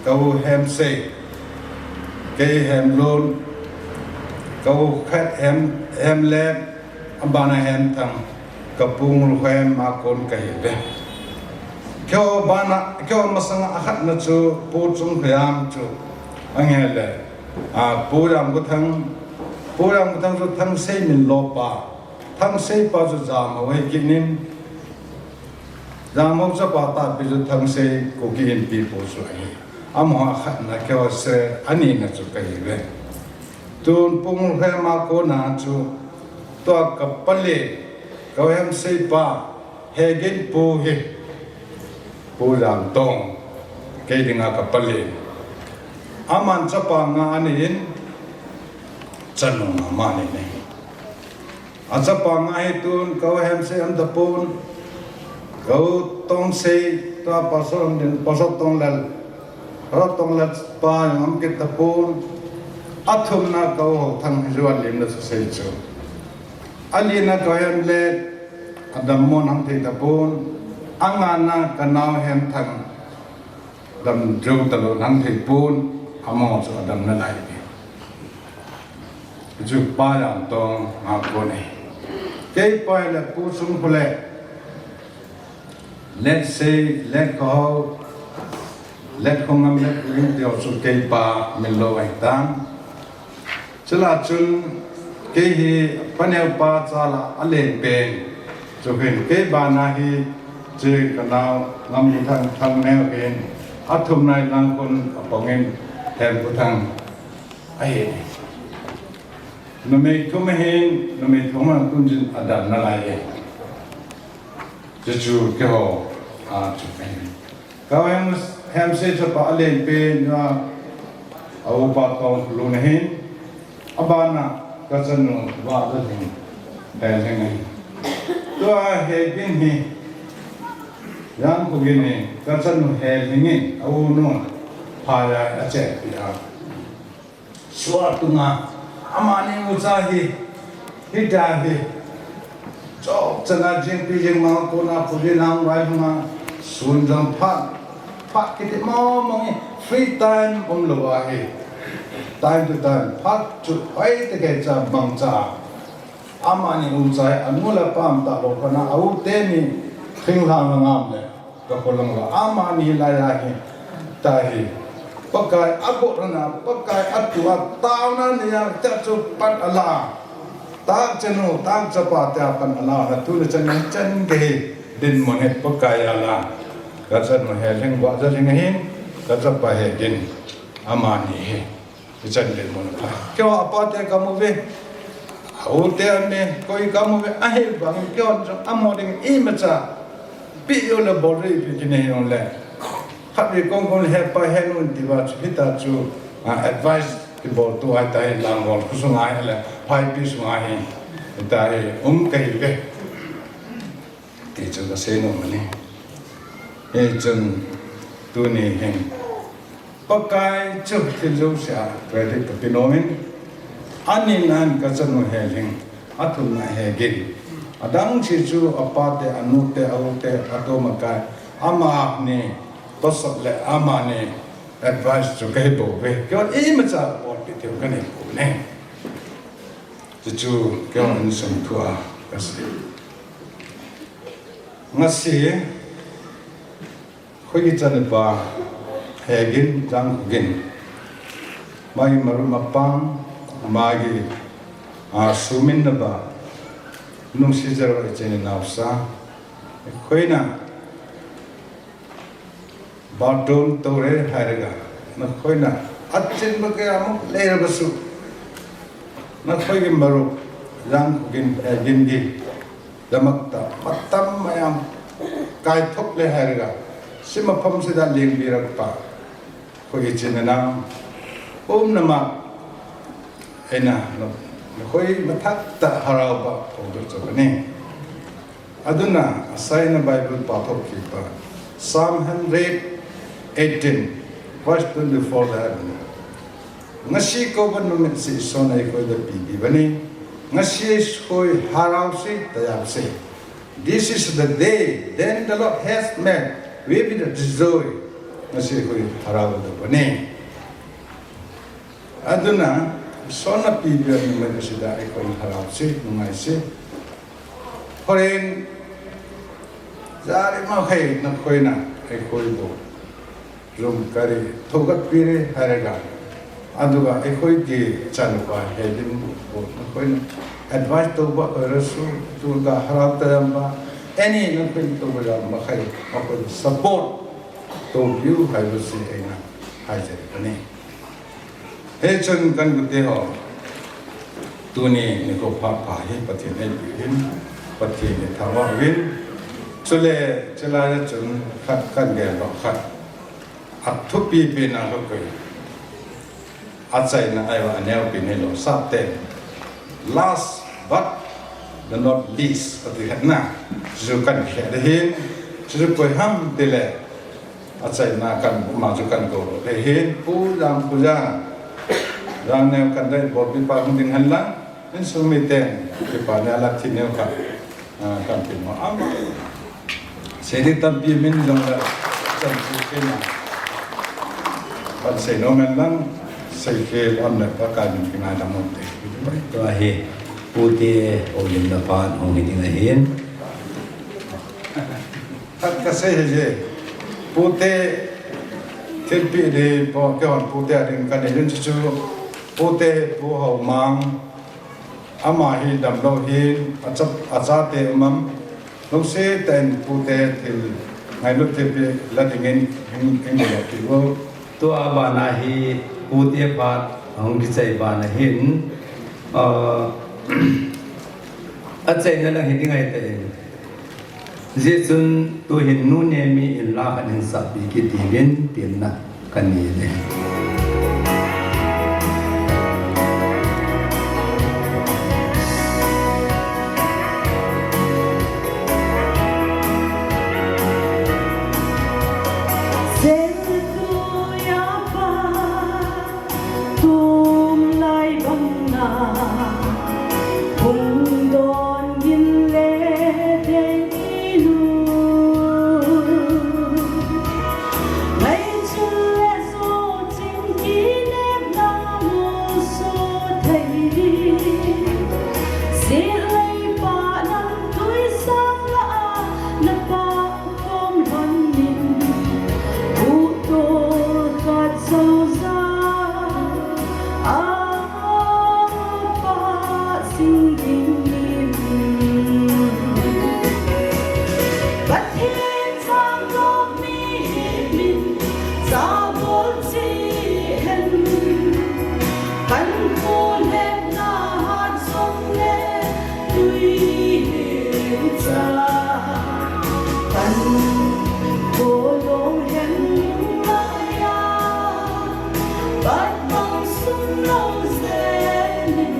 ka u Hemsei, kei Hemlun, ka u khat Hem, Hemlep, abana Hemthang, ka Pu Ngulkhoem a kon kahi ve. Keiho bana, keiho masanga akhatna chu Pu Chungkhoiam chu ange le, a, Pu Jamkhothang, Pu Jamkhothang chu Thangsei min lo pa, Thangsei pa chu Jamho ahi kit in, Jamho chapa tahpi chu Thangsei Kuki Inpi pu chu ahi. Amaho akhatna keiho se, anina chu kahi ve. Tun Pu Ngulkhoem a kona chu, tua ka pale, ka Hemsei pa, Hegin pu hi, Pu Jamtong, kei dinga ka palen. Aman chapa nga anei in, chanu nga ama anei. Achapa nga hi tun, ka u Hemsei um tapon, ka u Tongsei, tua pasal din, pasal Tonglal, pasal Tonglal pa jong um kit tapon, athumna ka u Haothang hi jong alimna chu sei chu. Alina ka u Hemlet, adammo in um thei tapon, angana ka nao Hemthang, dam jou talou in um thei pon, amaho chu adam nalai e. Chu Pa Jamtong nga kon e. Kei pa le Pu Sungkhu le, Letsei, Letkhohao, Letkhongam, Letkhohing tiho chu kei pa min lou ahitan. Chule chun kei hi paneo pa chal a alen pen. Chu hin kei bana hi chu ka nao Ngamlithang, Thangneo hin, athumna hi Langkhun a pang in Hemkuthang ahi. Numei thum ahin, numei thum a kun jin adam nalai e. Chu chu keiho a chu ahi. Ka u Hem, Hemsei chapa alen pen a, a upa Tongkholun ahin, abana ka chanu Vahzalhing, Helhing ahi. Tua Hegin hi, Jangkhogin hi, ka chanu Helhing in, a u nun, phai a achenpi a. Sua tunga, amani ucha hi, hita hi, chok chana jingpi jingmang kona pudi nang vai hung a, sun jong phat, phat kiti mong mong hi, free time umlou ahi. Time to time, phat chu hoi te kei cha bang cha. Amani ucha hi, anu le apa um talou kana, a u teni, thinglhang ngam le. Ka kholang la, amani lai a hi, ta hi. Pakai a bohna, Pakai a tua, taona nia, ta chu pan ala. Ta chanu, ta chapa ta pan ala, na tu le chan, chan ke hi, dinmun hi Pakai ala. Ka chanu Helhing Vahzalhing ahin, ka chapa Hegin, amani hi. Ichan le mo na pha. Keiho apa te ka mu ve. A u te an ne, koi ka mu ve. Ahi bang, keiho jong amaho ding imacha. Pi yo le bol ri pi kine yon le. Khat ve kong kong he pa he nun ti va chu hita chu, ah, advice ti bol tu ai ta hi lang bol khu sunga hi le. Phai pi sunga hi. Hita hi um ka hi ve. Ti chu ka sei nom ahi. Hichun tuni hin Pakai chu thil jouse a credit ka pe nom in, ani nan ka chanu Helhing, athumna Hegin. Adang si chu apa te, anu te, a u te, atom akai, amani tosot le amani advice chu ka hi bou ve. Keiho imacha bol pi thei ka nei pou ne. Chu chu keiho insung thu a ka sei. Ngasi, khoi ki chanu pa, Hegin, Jangkhogin. Magi maru mapang, magi, a, sumin na ba. Nung si jero e chene nausa. Khoi na. Bathroom tore hairega. Na khoi na. Achin ba kaya mo, lera ba su. Na khoi ki maru, Jangkhogin, Hegin ki. Damak ta, matam mayam, kai thok le hairega. Sima pham sida ling birak pa. Khoi ki china na. Um nama. Ena, no, khoi mathak ta harau ba, khoi do chok ni. Aduna, asaina Bible pa thok ki pa. Psalm hundred eighteen, verse twenty-four da aduna. Ngasi kou ba numit si Isona ikhoi da pi pi bani. Ngasi khoi harau si, tayap si. This is the day, then the Lord has made, we will rejoice. Ngasi khoi harau da bani. Aduna, Isona pi pi bani ma sida ikhoi harau si, nungai si. Horen, jari ma khai na khoi na, ikhoi bo. Jom kari, thokat pire, hairega. Aduga, ikhoi ki chanu pa, Hegin bo, bo, na khoi na. Advice to ba, ora su, tu ga harap ta jam ba. Any, na khoi to ba jam, ma khai, ma khoi support. To view, hai lo si, hai na, hai jari pa ni. Hichun kan gute ho. Tuni nikho pha pha hi Pathen eipi hin, Pathen ni thangvah uvin. Chule, chulai a chun khat kan gel lou khat. Athupi pen a lou koi. Achaina ahiuva aneopen hilou sap teng. Last but the not least, ati khat na. Chu kan khe de hin. Chu koi ham tile. Achaina kan, ama chu kan kou lou de hin. Pu Jang, Pu Jang. Jang neo kan dei bolpi pa hung ding hen lang. Insung miten, kipa nia la thi neo khat. Ah, kan tin mo ama. Sei ding tampi min jong la, chan chu kei na. Kan sei nom hen lang, sei kei lou le Pakai min kingaidam u hite. Tua hi, Pu te, houlimna phat hung hi ding ahin. Khat kasei hi je, Pu te, thilpeh ding po, keihon Pu te a ding kanei ding chu chu, Pu te, Pu Haomang, Ama hi damlou hin, acha, achate um am. Lungset tah in Pu te thil, ngailut thilpeh la dingin, hing, hing lo ti u. Tua bana hi Pu te phat hung kichai bana hin, ah, achaina lang hi ding ahi tah in. Hijeh chun tuhin Nu Nemi in la khat hin sap peh kit diuvin temna kanei e. Tumlai bang na hung don gin le dei nu. Ngai chun le zo chin kinepna muso thei di. Silai pa nam tui sang la a na pa Kom lhon in, pu tol khat so ja, a pa sing ding in. Pathen sang lop mi min, sa bol chi hen. Kan kho lhepna hat song le tui hi cha. Kan kho lhep hen lung lai a. Bat bang sum lo zen in.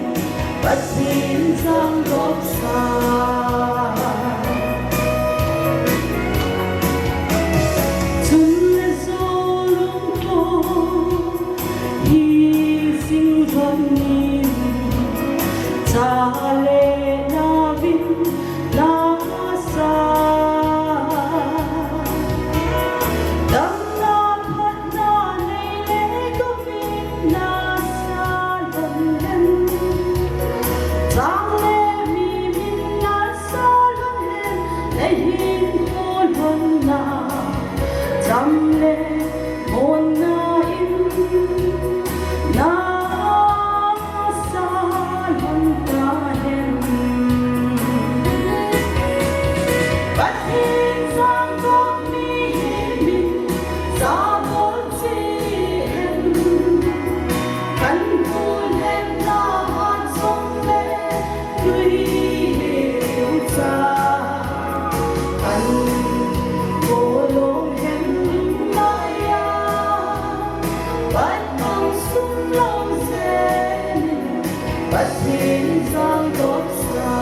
Pathen sang lop sa. Chun le zo lung ko. Hi sing lhon in, cha le nao vin na sa. Damna phatna nei le kou vin na sa lhon hen. Chang le mi vin na sa lhon hen. Nei hin kou lhon na. Cham le Monna in na sa lhon ta hen. Pathen sang lop mi hi min sa bol chi hen. Kan kho lhepna hat song le tui hi cha. Kan kho lhon hen lung lai a. Bat bang sum lo zen in, Pathen sang lop sa.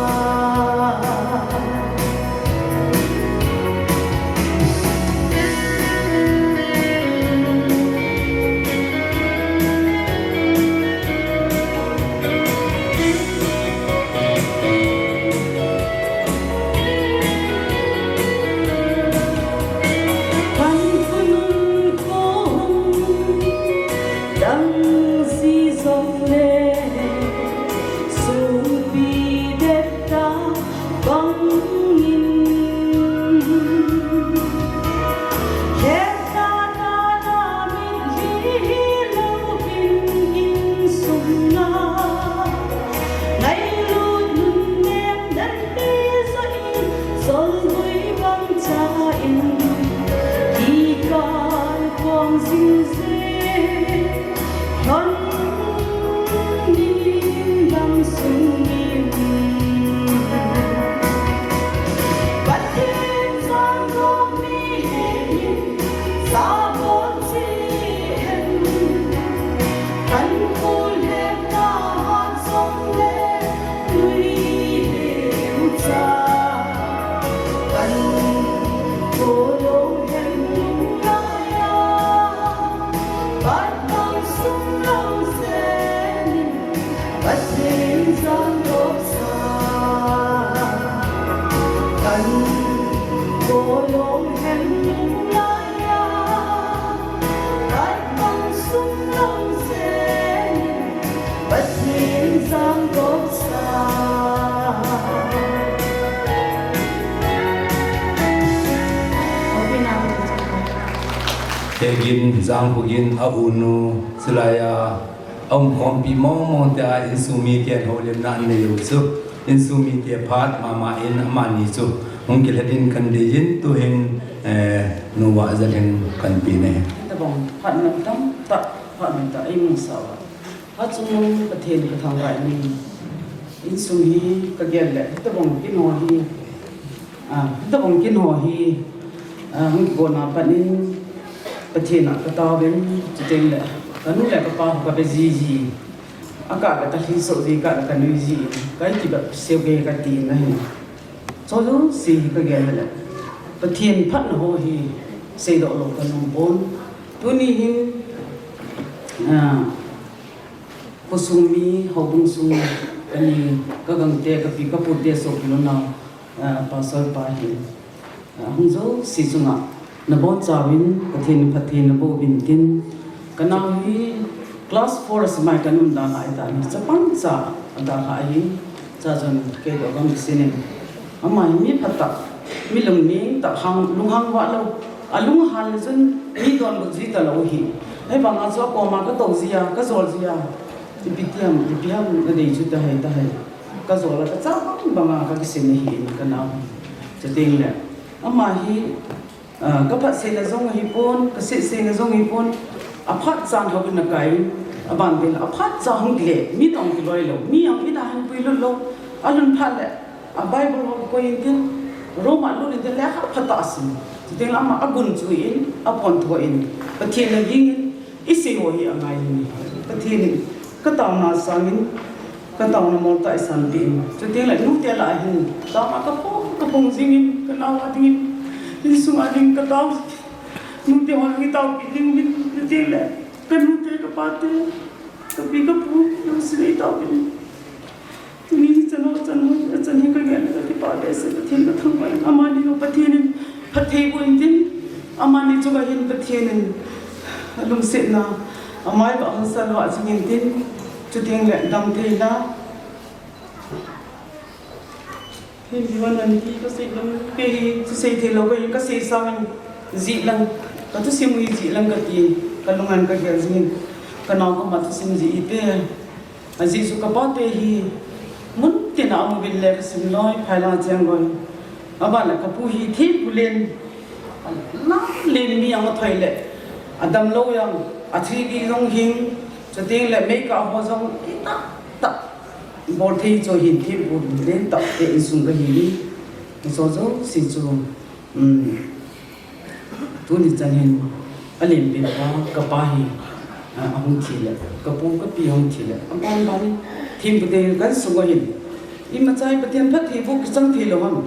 Hegin, Jangkhogin, a unu, chulaiya, a umkhompi mong mong te a insung miten houlimna anei u chu, insung mite phat mama in amani chu hung kilhadin kan deiyin, tuhin, eh, Nu Vahzalhing kan pe ne. Tabang phat na tam ta, phat na ta, ei mung sa va. Hachungnung Pathen ka thangvah in, insung hi ka gel le, hitabang kin ho hi, ah, hitabang kin ho hi, ah, hung kona pat in Pathen a ka taovin, chuteng le, ka nu le ka pa ho ka be jiji, a ka le ka lhi so ji, ka le ka nui ji, ka i ti ba seo ke ka ti na hi. Cho jo si hi ka gel le, Pathen phatna ho hi seidoh lou ka nom pon. Tuni hin, ah, Khosung mi, houbung sung, kani, ka gangte, ka pi, ka pute, sopi, nunau, ah, pastor pa hi, ah, hung jouse chunga, na bonchauvin, Pathen in phatthei na boh uvin tin, ka nau hi class four a simai ka nung dalha ahitan, chapang cha a dalha ahi, cha chun kei toh ka um kisin in, ama hi mi phatah, mi lungning tah, hang, lunghang vah lou, a lunghan le chun mi donbut ji talou hi. Ahivanga chu a koma ka tou ji a, ka jol ji a. Ipi ti ham, ipi ham na dei chu tahai, tahai. Ka jol a ka cha bang banga ka kisin ahi in ka nau. Chuteng le, ama hi, ah, ka phatseina jong ahipon, ka setseina jong ahipon. A phat chan hou in a kai, a ban bil, a phat cha hung kile, mi tong kiloi lou, mi ang ina hung pui lut lou, a lhun phat le, a Bible ho koi in tin, Roma lut in tin, lekha phatah a sim. Chuteng le ama a gun chu in, a pon tho in, Pathen na ding in, i sei ho hi a ngai in. Pathen in, ka taona sangin, ka taona molta i sanpeh in. Chuteng le nute lah a hin, taona ka phong, ka phong jing in, ka nau a ding in, insung a ding ka tao. Nute ho i taopi ding in, chuteng le, ka nute ka pate, ka pi ka pu, ka sin i taopi in. Tuni hi chan ho, chan ho, chan hi ka gel le ka kipah behseh, Pathen ka thangvah in, amani jong Pathen in phatthei boh in tin, amani chunga hin Pathen in a lungsetna, amai ba hung salvah jing in tin, chuteng le damtheina, hin diwan nan ti ka sei lang, kei hi chu sei thei lou, kei ka sei sangin jih lang, ka thusim u hi jih lang ka ti, ka lungan ka gel jing in, ka nau koma thusim jih hite. Ajeh chu ka pate hi mun tina a um uvin le ka sim loi, phai lang a cheng loi. Aban le ka pu hi thempu len, a len mi ang a thoi le, a damlou jong, a thi di jong hing, chuteng le meikah ho jong kitah tah bol thei chu hin thempu len tah te insung ka hi in. Hicho jouse chu, um, Tuni chan hin, a lenpen pa, ka pa hi, a, ahung thi le, ka pu, ka pi ahung thi le, a ban ban, thempu te kan sung a hin, imacha hi Pathen phatthei boh kichang thei lou ham.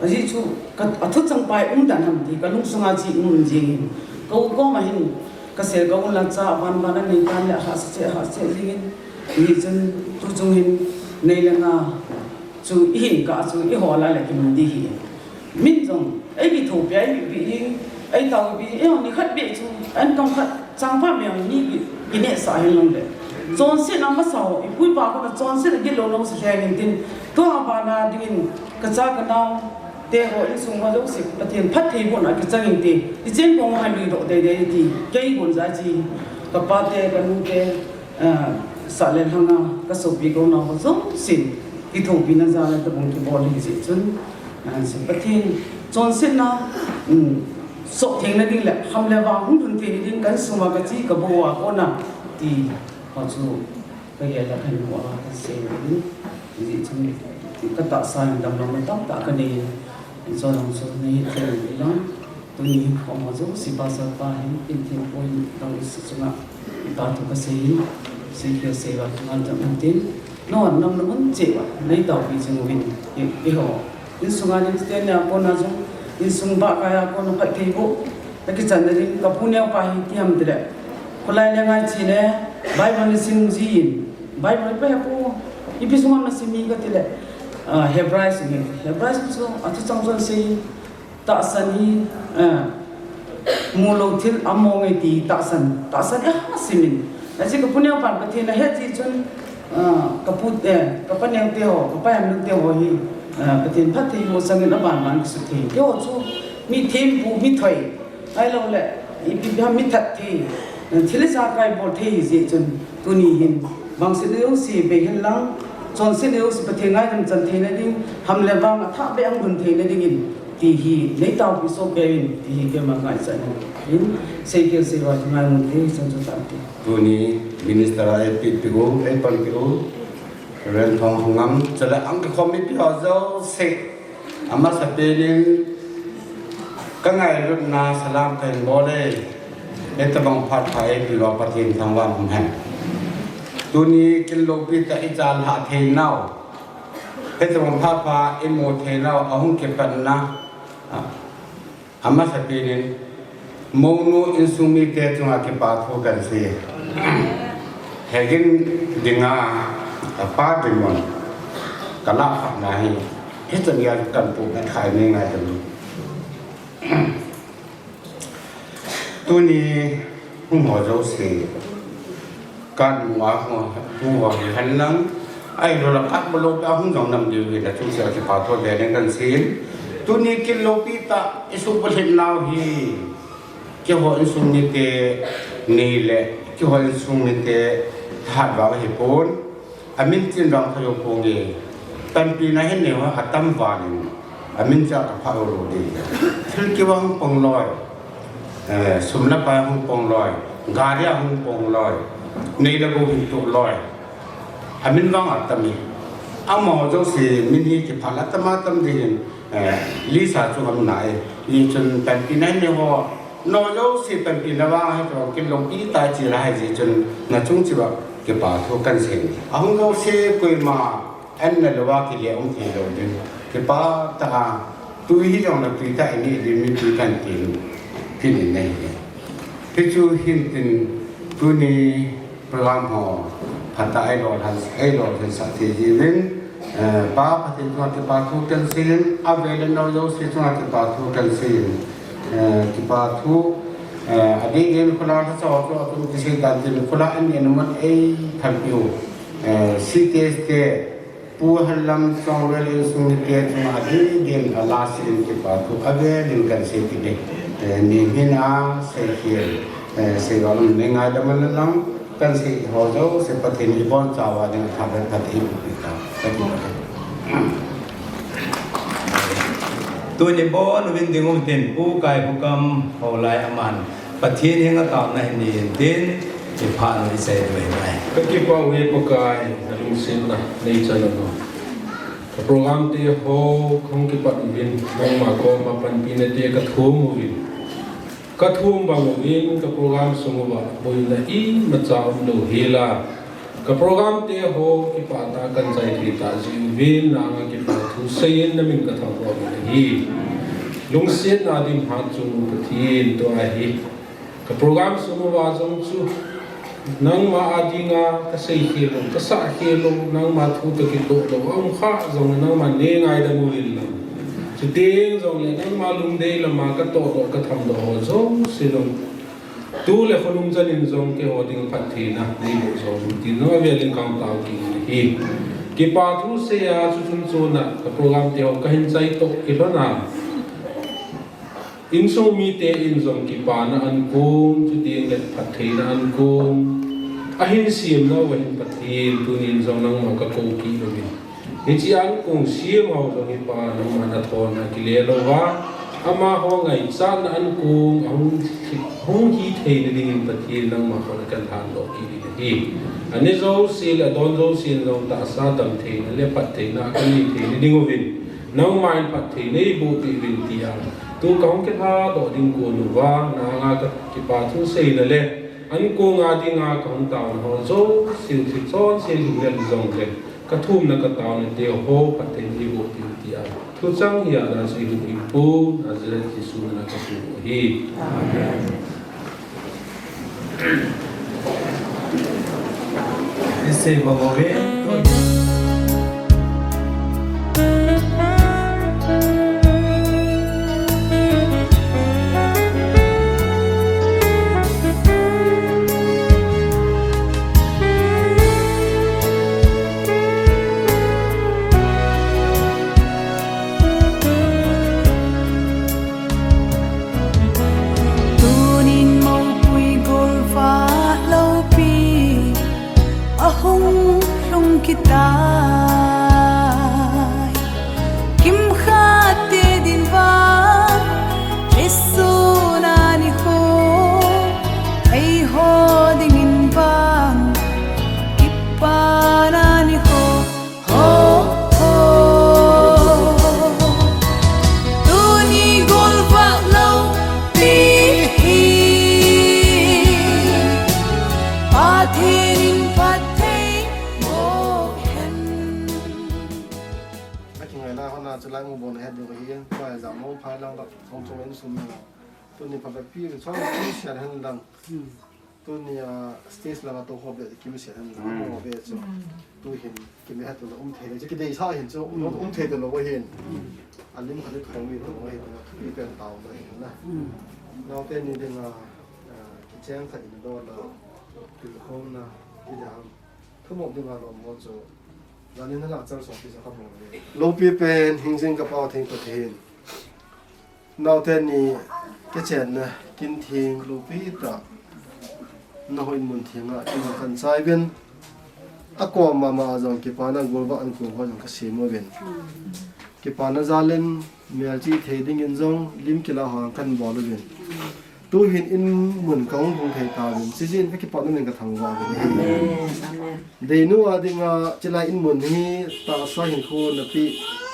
Ajeh chu, ka, a thuchang pa hi um dan ham ti, ka lungsung a chi um jing in. Ka u koma hin, ka sel ka u la cha, a ban ban a nei tan le, a hahsa cheh, a hahsa cheh jing in. Hijeh chun, tu chung hin, nei le nga, chu i hin kah chu i hol a le kimu di hi. Min jong, ei kithopi a, ei bih bih hi, ei taopi hi, ei hon ni khat beh chu, an kam khat, changpha mi hon ni ki, kinehsah hen lang le. Chonsetna masa ho, i pu i pa kona chonsetna gilou lou sa lheng in tin, tua bana dingin, ka cha ka nau, te ho insung ho jouse, Pathen phatthei bohna kichang inte, i cheng kong hai lui doh dei dei ti, kei gon ja chi, ka pa te, ka nu te, Ah, sah le lhang a, ka sopi ka u nau ho jouse, kithopina jal a tabang kibol hi jeh chun, ah, chu Pathen chonsetna, um, soh theng na ding le, ham le vang hung lhun thei na ding kan sum a ka chi ka bo a kona, ti ho chu ka gel a kan mu a ka sei ding, hijeh chun ka tahsa in damlouna tamtah ka nei in, chuleh chu nei thei in lang. Tuni hi khoma jouse pastor pa hin, in thempu hin, dang isi chunga, i pa thu ka sei hin, sei khel sei val ngal jam hin tin, non, nam na mun cheh uva, nei taopi jing uvin, i, i ho. Insunga ding Christian a kona jong, insung bah kai a kona phatthei boh, na kichan na ding, ka pu neo pa hi ti ham ti le, kholai le ngai chi le, Bible na sim ji in, Bible pa he pu, ipi sunga na sim hi ka ti le, Ah, Hebrai sung hi, Hebrai sung chu, achu chang chun sei, tahsan hi, ah, mu lou thil among e ti tahsan, tahsan e ha simin. Aji ka pu neo pan Pathen ahet ji chun, ah, ka pu, eh, ka pa neo te ho, ka pa em nu te ho hi, ah, Pathen phatthei ho sangin aban ban kisut thei. Te ho chu, mi thempu, mi thoi, Ahilou le, ipi ham mi that thei, thil ijakai bol thei hi jeh chun, tuni hin, bangset jouse bei hen lang, chonset jouse Pathen ngaidam chan theina ding, ham le vang athah beh a hung lhun theina dingin, ti hi, nei taopi soh kei in, ti hi keima ngaichat in, seikhel seiva hi ngaimun te, chan chu tante. Tuni Minister a eipeh peh u, eipanpeh u, Reverend Thongthungam, chule ahung kikhom mipi ho jouse, Amasapen in ka ngailutna salam kahin bol e, hitabang phat pha eipeh uva Pathen thangvah in um hen. Tuni kin loupi tah ichan lhah thei nau, hitabang phat pha imu thei nau ahung kipatna, a, amasapen in Mounu insung mite chunga kipa thu kahin sei. Hegin dinga, apa dinmun, ka lah phatna hi, hichan geiya kahin pu kahin thai ni ngai tam. Tuni hung ho jouse, Kat mu a hung, hung ho hi hen lang, ahilou le kat mu lou peh a hung jong nam diu hi, nachung cheh a kipa thu vel in kahin sei in. Tuni kin loupi tah isuh bulhit nau hi, keiho insung mite nei le, keiho insung mite thahat vang ahipon, amin chin vang pha jou ponge, panpina hin nei ho atam val in. Amin cha ka pha lou lou ding. Thil keu a hung pang loi. Eh, sum le pai a hung pang loi. Gari a hung pang loi. Nei le gou hin toh loi. Amin vang atam e. Amaho jouse min hi kipha la tam a tam ding in, eh, list a chu um nai. Hijeh chun panpina nei ho. Nao jouse panpina vang a hi to kin loupi tah chi la hijeh chun nachung cheh uva kipa thu kahin sei. Ahung jouse koima An na lou a kile um thei lou ding. Kipah tah a, tui hi jong na tui tah in, i lim in tui kan tin, tin in nei hi. Hichu hin tin tuni program ho, phatah a i lolhin, i lolhin sah thei jiuvin, eh, Pa Pathen chunga kipa thu kan seiyin, a vel in nao jouse chunga kipa thu kan seiyin, eh, kipa thu, eh, a ding in khula sa sa chu a tum kisei dan tin khula an ni na man ei than piu, eh, C T S te, Pu Hanlam Chongrel insung mite chunga ding ding a last in kipa thu a vel in kan sei kit e. Eh, ni hina sei hial, eh, sei val um nei ngaidam un lang kan sei ho jouse Pathen in i bonchauva ding a pha vel phat in i pe ta. Ka ti ta. Tuni bon uvin ding um tin Pu Kaikhokam Haolai aman Pathen henga taona hin nei in tin, i phat u i sei diu ahi. Ka kipah uve Pakai, na lungsetna nei chan un. Ka program te ho kahung kipat uvin, nangma koma panpina te ka thum uvin. Ka thum bang uvin, ka program sung uva boina imacha umlou hel a. Ka program te ho kipah tah a kan chai thei tah jeh uvin, nanga kipa thu seiyin na min ka thangvah uvin ahi. Lungsetna dim hat chung Pathen tua hi. Ka program sung uva jong chu, nangma a dinga ka sei khel u, ka sah khel u, nangma thu toh kitoh lou a um kha jongle nangman nei ngaidam uvin lang. Chuteng jongle nangma lungdei lama ka tohdoh, ka thamdoh ho jouse jong, tu le khonung chan in jong keiho ding phattheina nei boh jong un tin nang a vel in ka hung tao kit in ahi. Kipa thu sei a chu chun chun a ka program te ho ka hin chai toh kilhon a. Insung mite in jong kipana an kong, chuteng le phattheina an kong, ahin sem nauva hin Pathen, tunin jong nangma ka kou kit uvin. Hiche an kong sem ho jong hi Pa nangman athon a kile louva, amaho ngaichatna an kong, ahung, hung hi theina dingin Pathen nangma khut a kan thandoh kit in ahi. Ani jouse le adon jouse in jong tahsa damtheina le phattheina akan nei theina ding uvin. Nangman phatthei neiboh peh uvin tia, tu kahung kilhadoh ding kon uva, nanga ka kipa thu seina le, an konga dinga kahung taona ho jouse, thil chonse lunglel jongle, ka thumna ka taona te ho phatthei neiboh peh uvin tia, thuchang hi a na sei hih in Pu, Nazareth Jesu mina ka thum u ahi. Amen. Ise babo ve. Kitai, kimkhat te din vang, Jesu na ni ho, ei ho dingin vang, kipa na ni ho, ho, ho. Tuni golvah lou pi hi, Pathen in phatthei boh hen. Akingai na hona chulai mu bon het ding ahi, tua jam mo phai lang da, song chung en sum na. Tuni pha pi ri chong pi sian hen lang. Tuni a stage langa tou ho be kim sian hen lang. Ho be chu. Tu hin kim he tu na um thei le chu kidei sa hin chu um thei tu lo hin. Alim khat le thong mi tu lo hin tu pi pen tau na hin na. Nau te ni ding a, ah, kicheng khat in do la. Tu khong na. Ti da ham. Thumop ding a lom mo chu. Zanin na lang char song pi sa ka mo le. Lopi pen hing jing ka pau theng Pathen. Naote ni kichenna kin theng lopi tah. Na hoi mun theng a kin kan chai ven. A kom mama jong kipana golvah an kum ho jong ka sem uvin. Kipana jal in melchih thei dingin jong lim kila ho kan bol uvin. Tu hin in mun ka hung hung thei tauvin. Chijin ka kipa uvin ka thangvah uvin. Amen. Amen. Deinu a dinga, chilai in mun hi tahsa hinkho napi,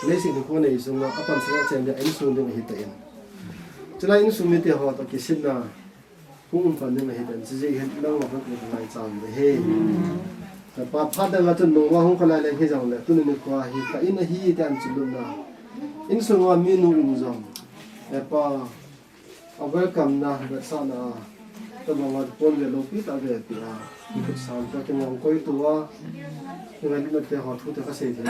leiset hinkho nei sunga, a pansan a chen dia insung ding ahi tan. Chilai insung mite ho toh kisinna, hung um pan ding ahi tan. Chijin hin nangma hung um lai cham ding ahi. Amen. Ka pa phat dang a chun nungma hung khalai leng hijongle, tuni nikho hi ka in ahi tan chulun na. Insung a minu in jong. E pa, a welcome na, vetsahna, tabang a pon ve lopi tah ve pi a. Khut sam tah kingong koi tua, kingai na te ho thu te ka sei thei.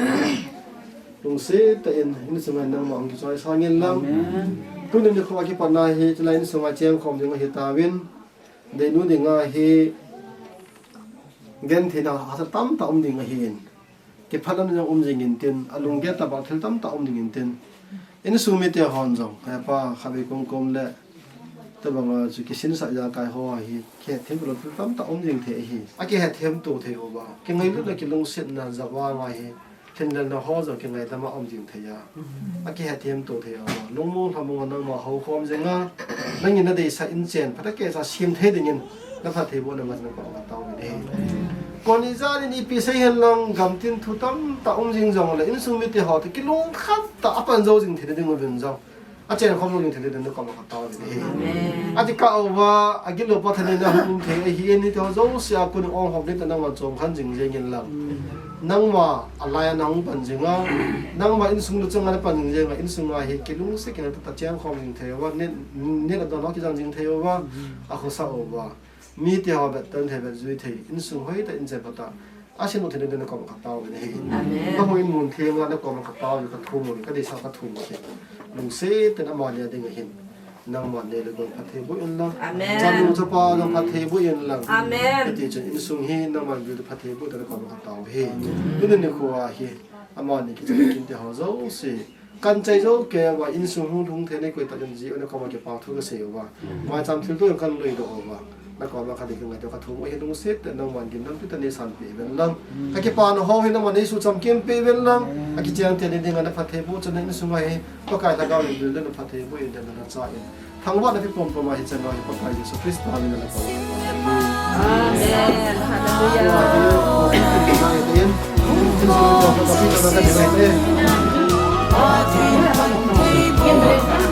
Lungset tah in, insunga nangma hung kichoi sangin lang. Amen. Tuni nikho a kipana hi, chulai insunga cheng khom ding ahi tauvin. Deinu dinga hi, gentheina hahsa tamtah um ding ahin. Kiphalam jong um jing intin, a lunggel tobang thil tamtah um ding intin. Insung mite hon jong, he pa, khatvei komkom le, tabang a chu kisinsah jakai ho hi, kihetthem lou thil tamtah um jing thei ahi. A kihetthem to thei uva. Kingailutna kilungsetna java ngai hi, thinlelna ho jong kingaidam a um jing thei a. A kihetthem to thei uva. Lungmong lhamong a nangma houkhom jinga, nangin nadeisah in chen, phatah keh sa sem thei dingin, na phattheibohna ngen na pang ka tao uvin ahi. Kon ijat in ipi sei hen lang gamtin thu tamtah um jing jongle, insung mite ho toh kilungkhat tah a pan jou jing theina ding uvin jong. A chen khom jou jing theina ding na kom ka tao uvin ahi. Amen. A ti kah uva, a gilo Pathen in a hung um thei ahi, eini te ho jouse a kon ong hom ding tah nangma chom khen jing jeng in lang. Nangma a lai a na hung pan jinga, nangma insung luchang a na pan jing jenga, insunga hi kilungset kingaitah tah cheng khom jing thei uva, neh, neh le don ho kijang jing thei uva, a khosa uva. Mite ho vetton thei, vetjui thei, insung hoitah in chen phatah a sem u theina ding na kom ka tao uvin ahi. Amen. Ka hoi mun theng a na kom ka tao uvin ka thum uvin, ka deisah ka thum uvin. Lungset tah in amani a dinga hin. Nangman neh le gou phatthei boh in lang. Amen. Chanu chapa jong phatthei boh in lang. Amen. Hiti chun insung hi nangman vil phatthei boh in lang na kom ka tao uve. Tuni nikho a hi amani kichai kinte ho jouse. Kan chai jou kei uva insung hung lhung theina koi tah in ji u na kom a kipa thu ka sei uva. Maicham thilto jong kan lui doh uva. Na kom a ka ding ka ngaito ka thum u hi lungset tah in nangman gimnampi tah in nei sanpeh uvin lang. Ka kipana ho hi nangman nei suhchamkempeh uvin lang. A kicheng teni dinga na phattheiboh chun na insung a hi Pakai Lhagao in vil le na phattheiboh in na na cha in. Thangvahna pi pompom a hi chan ho hi Pakai Jesu Christa min a na kom. Amen. Hallelujah.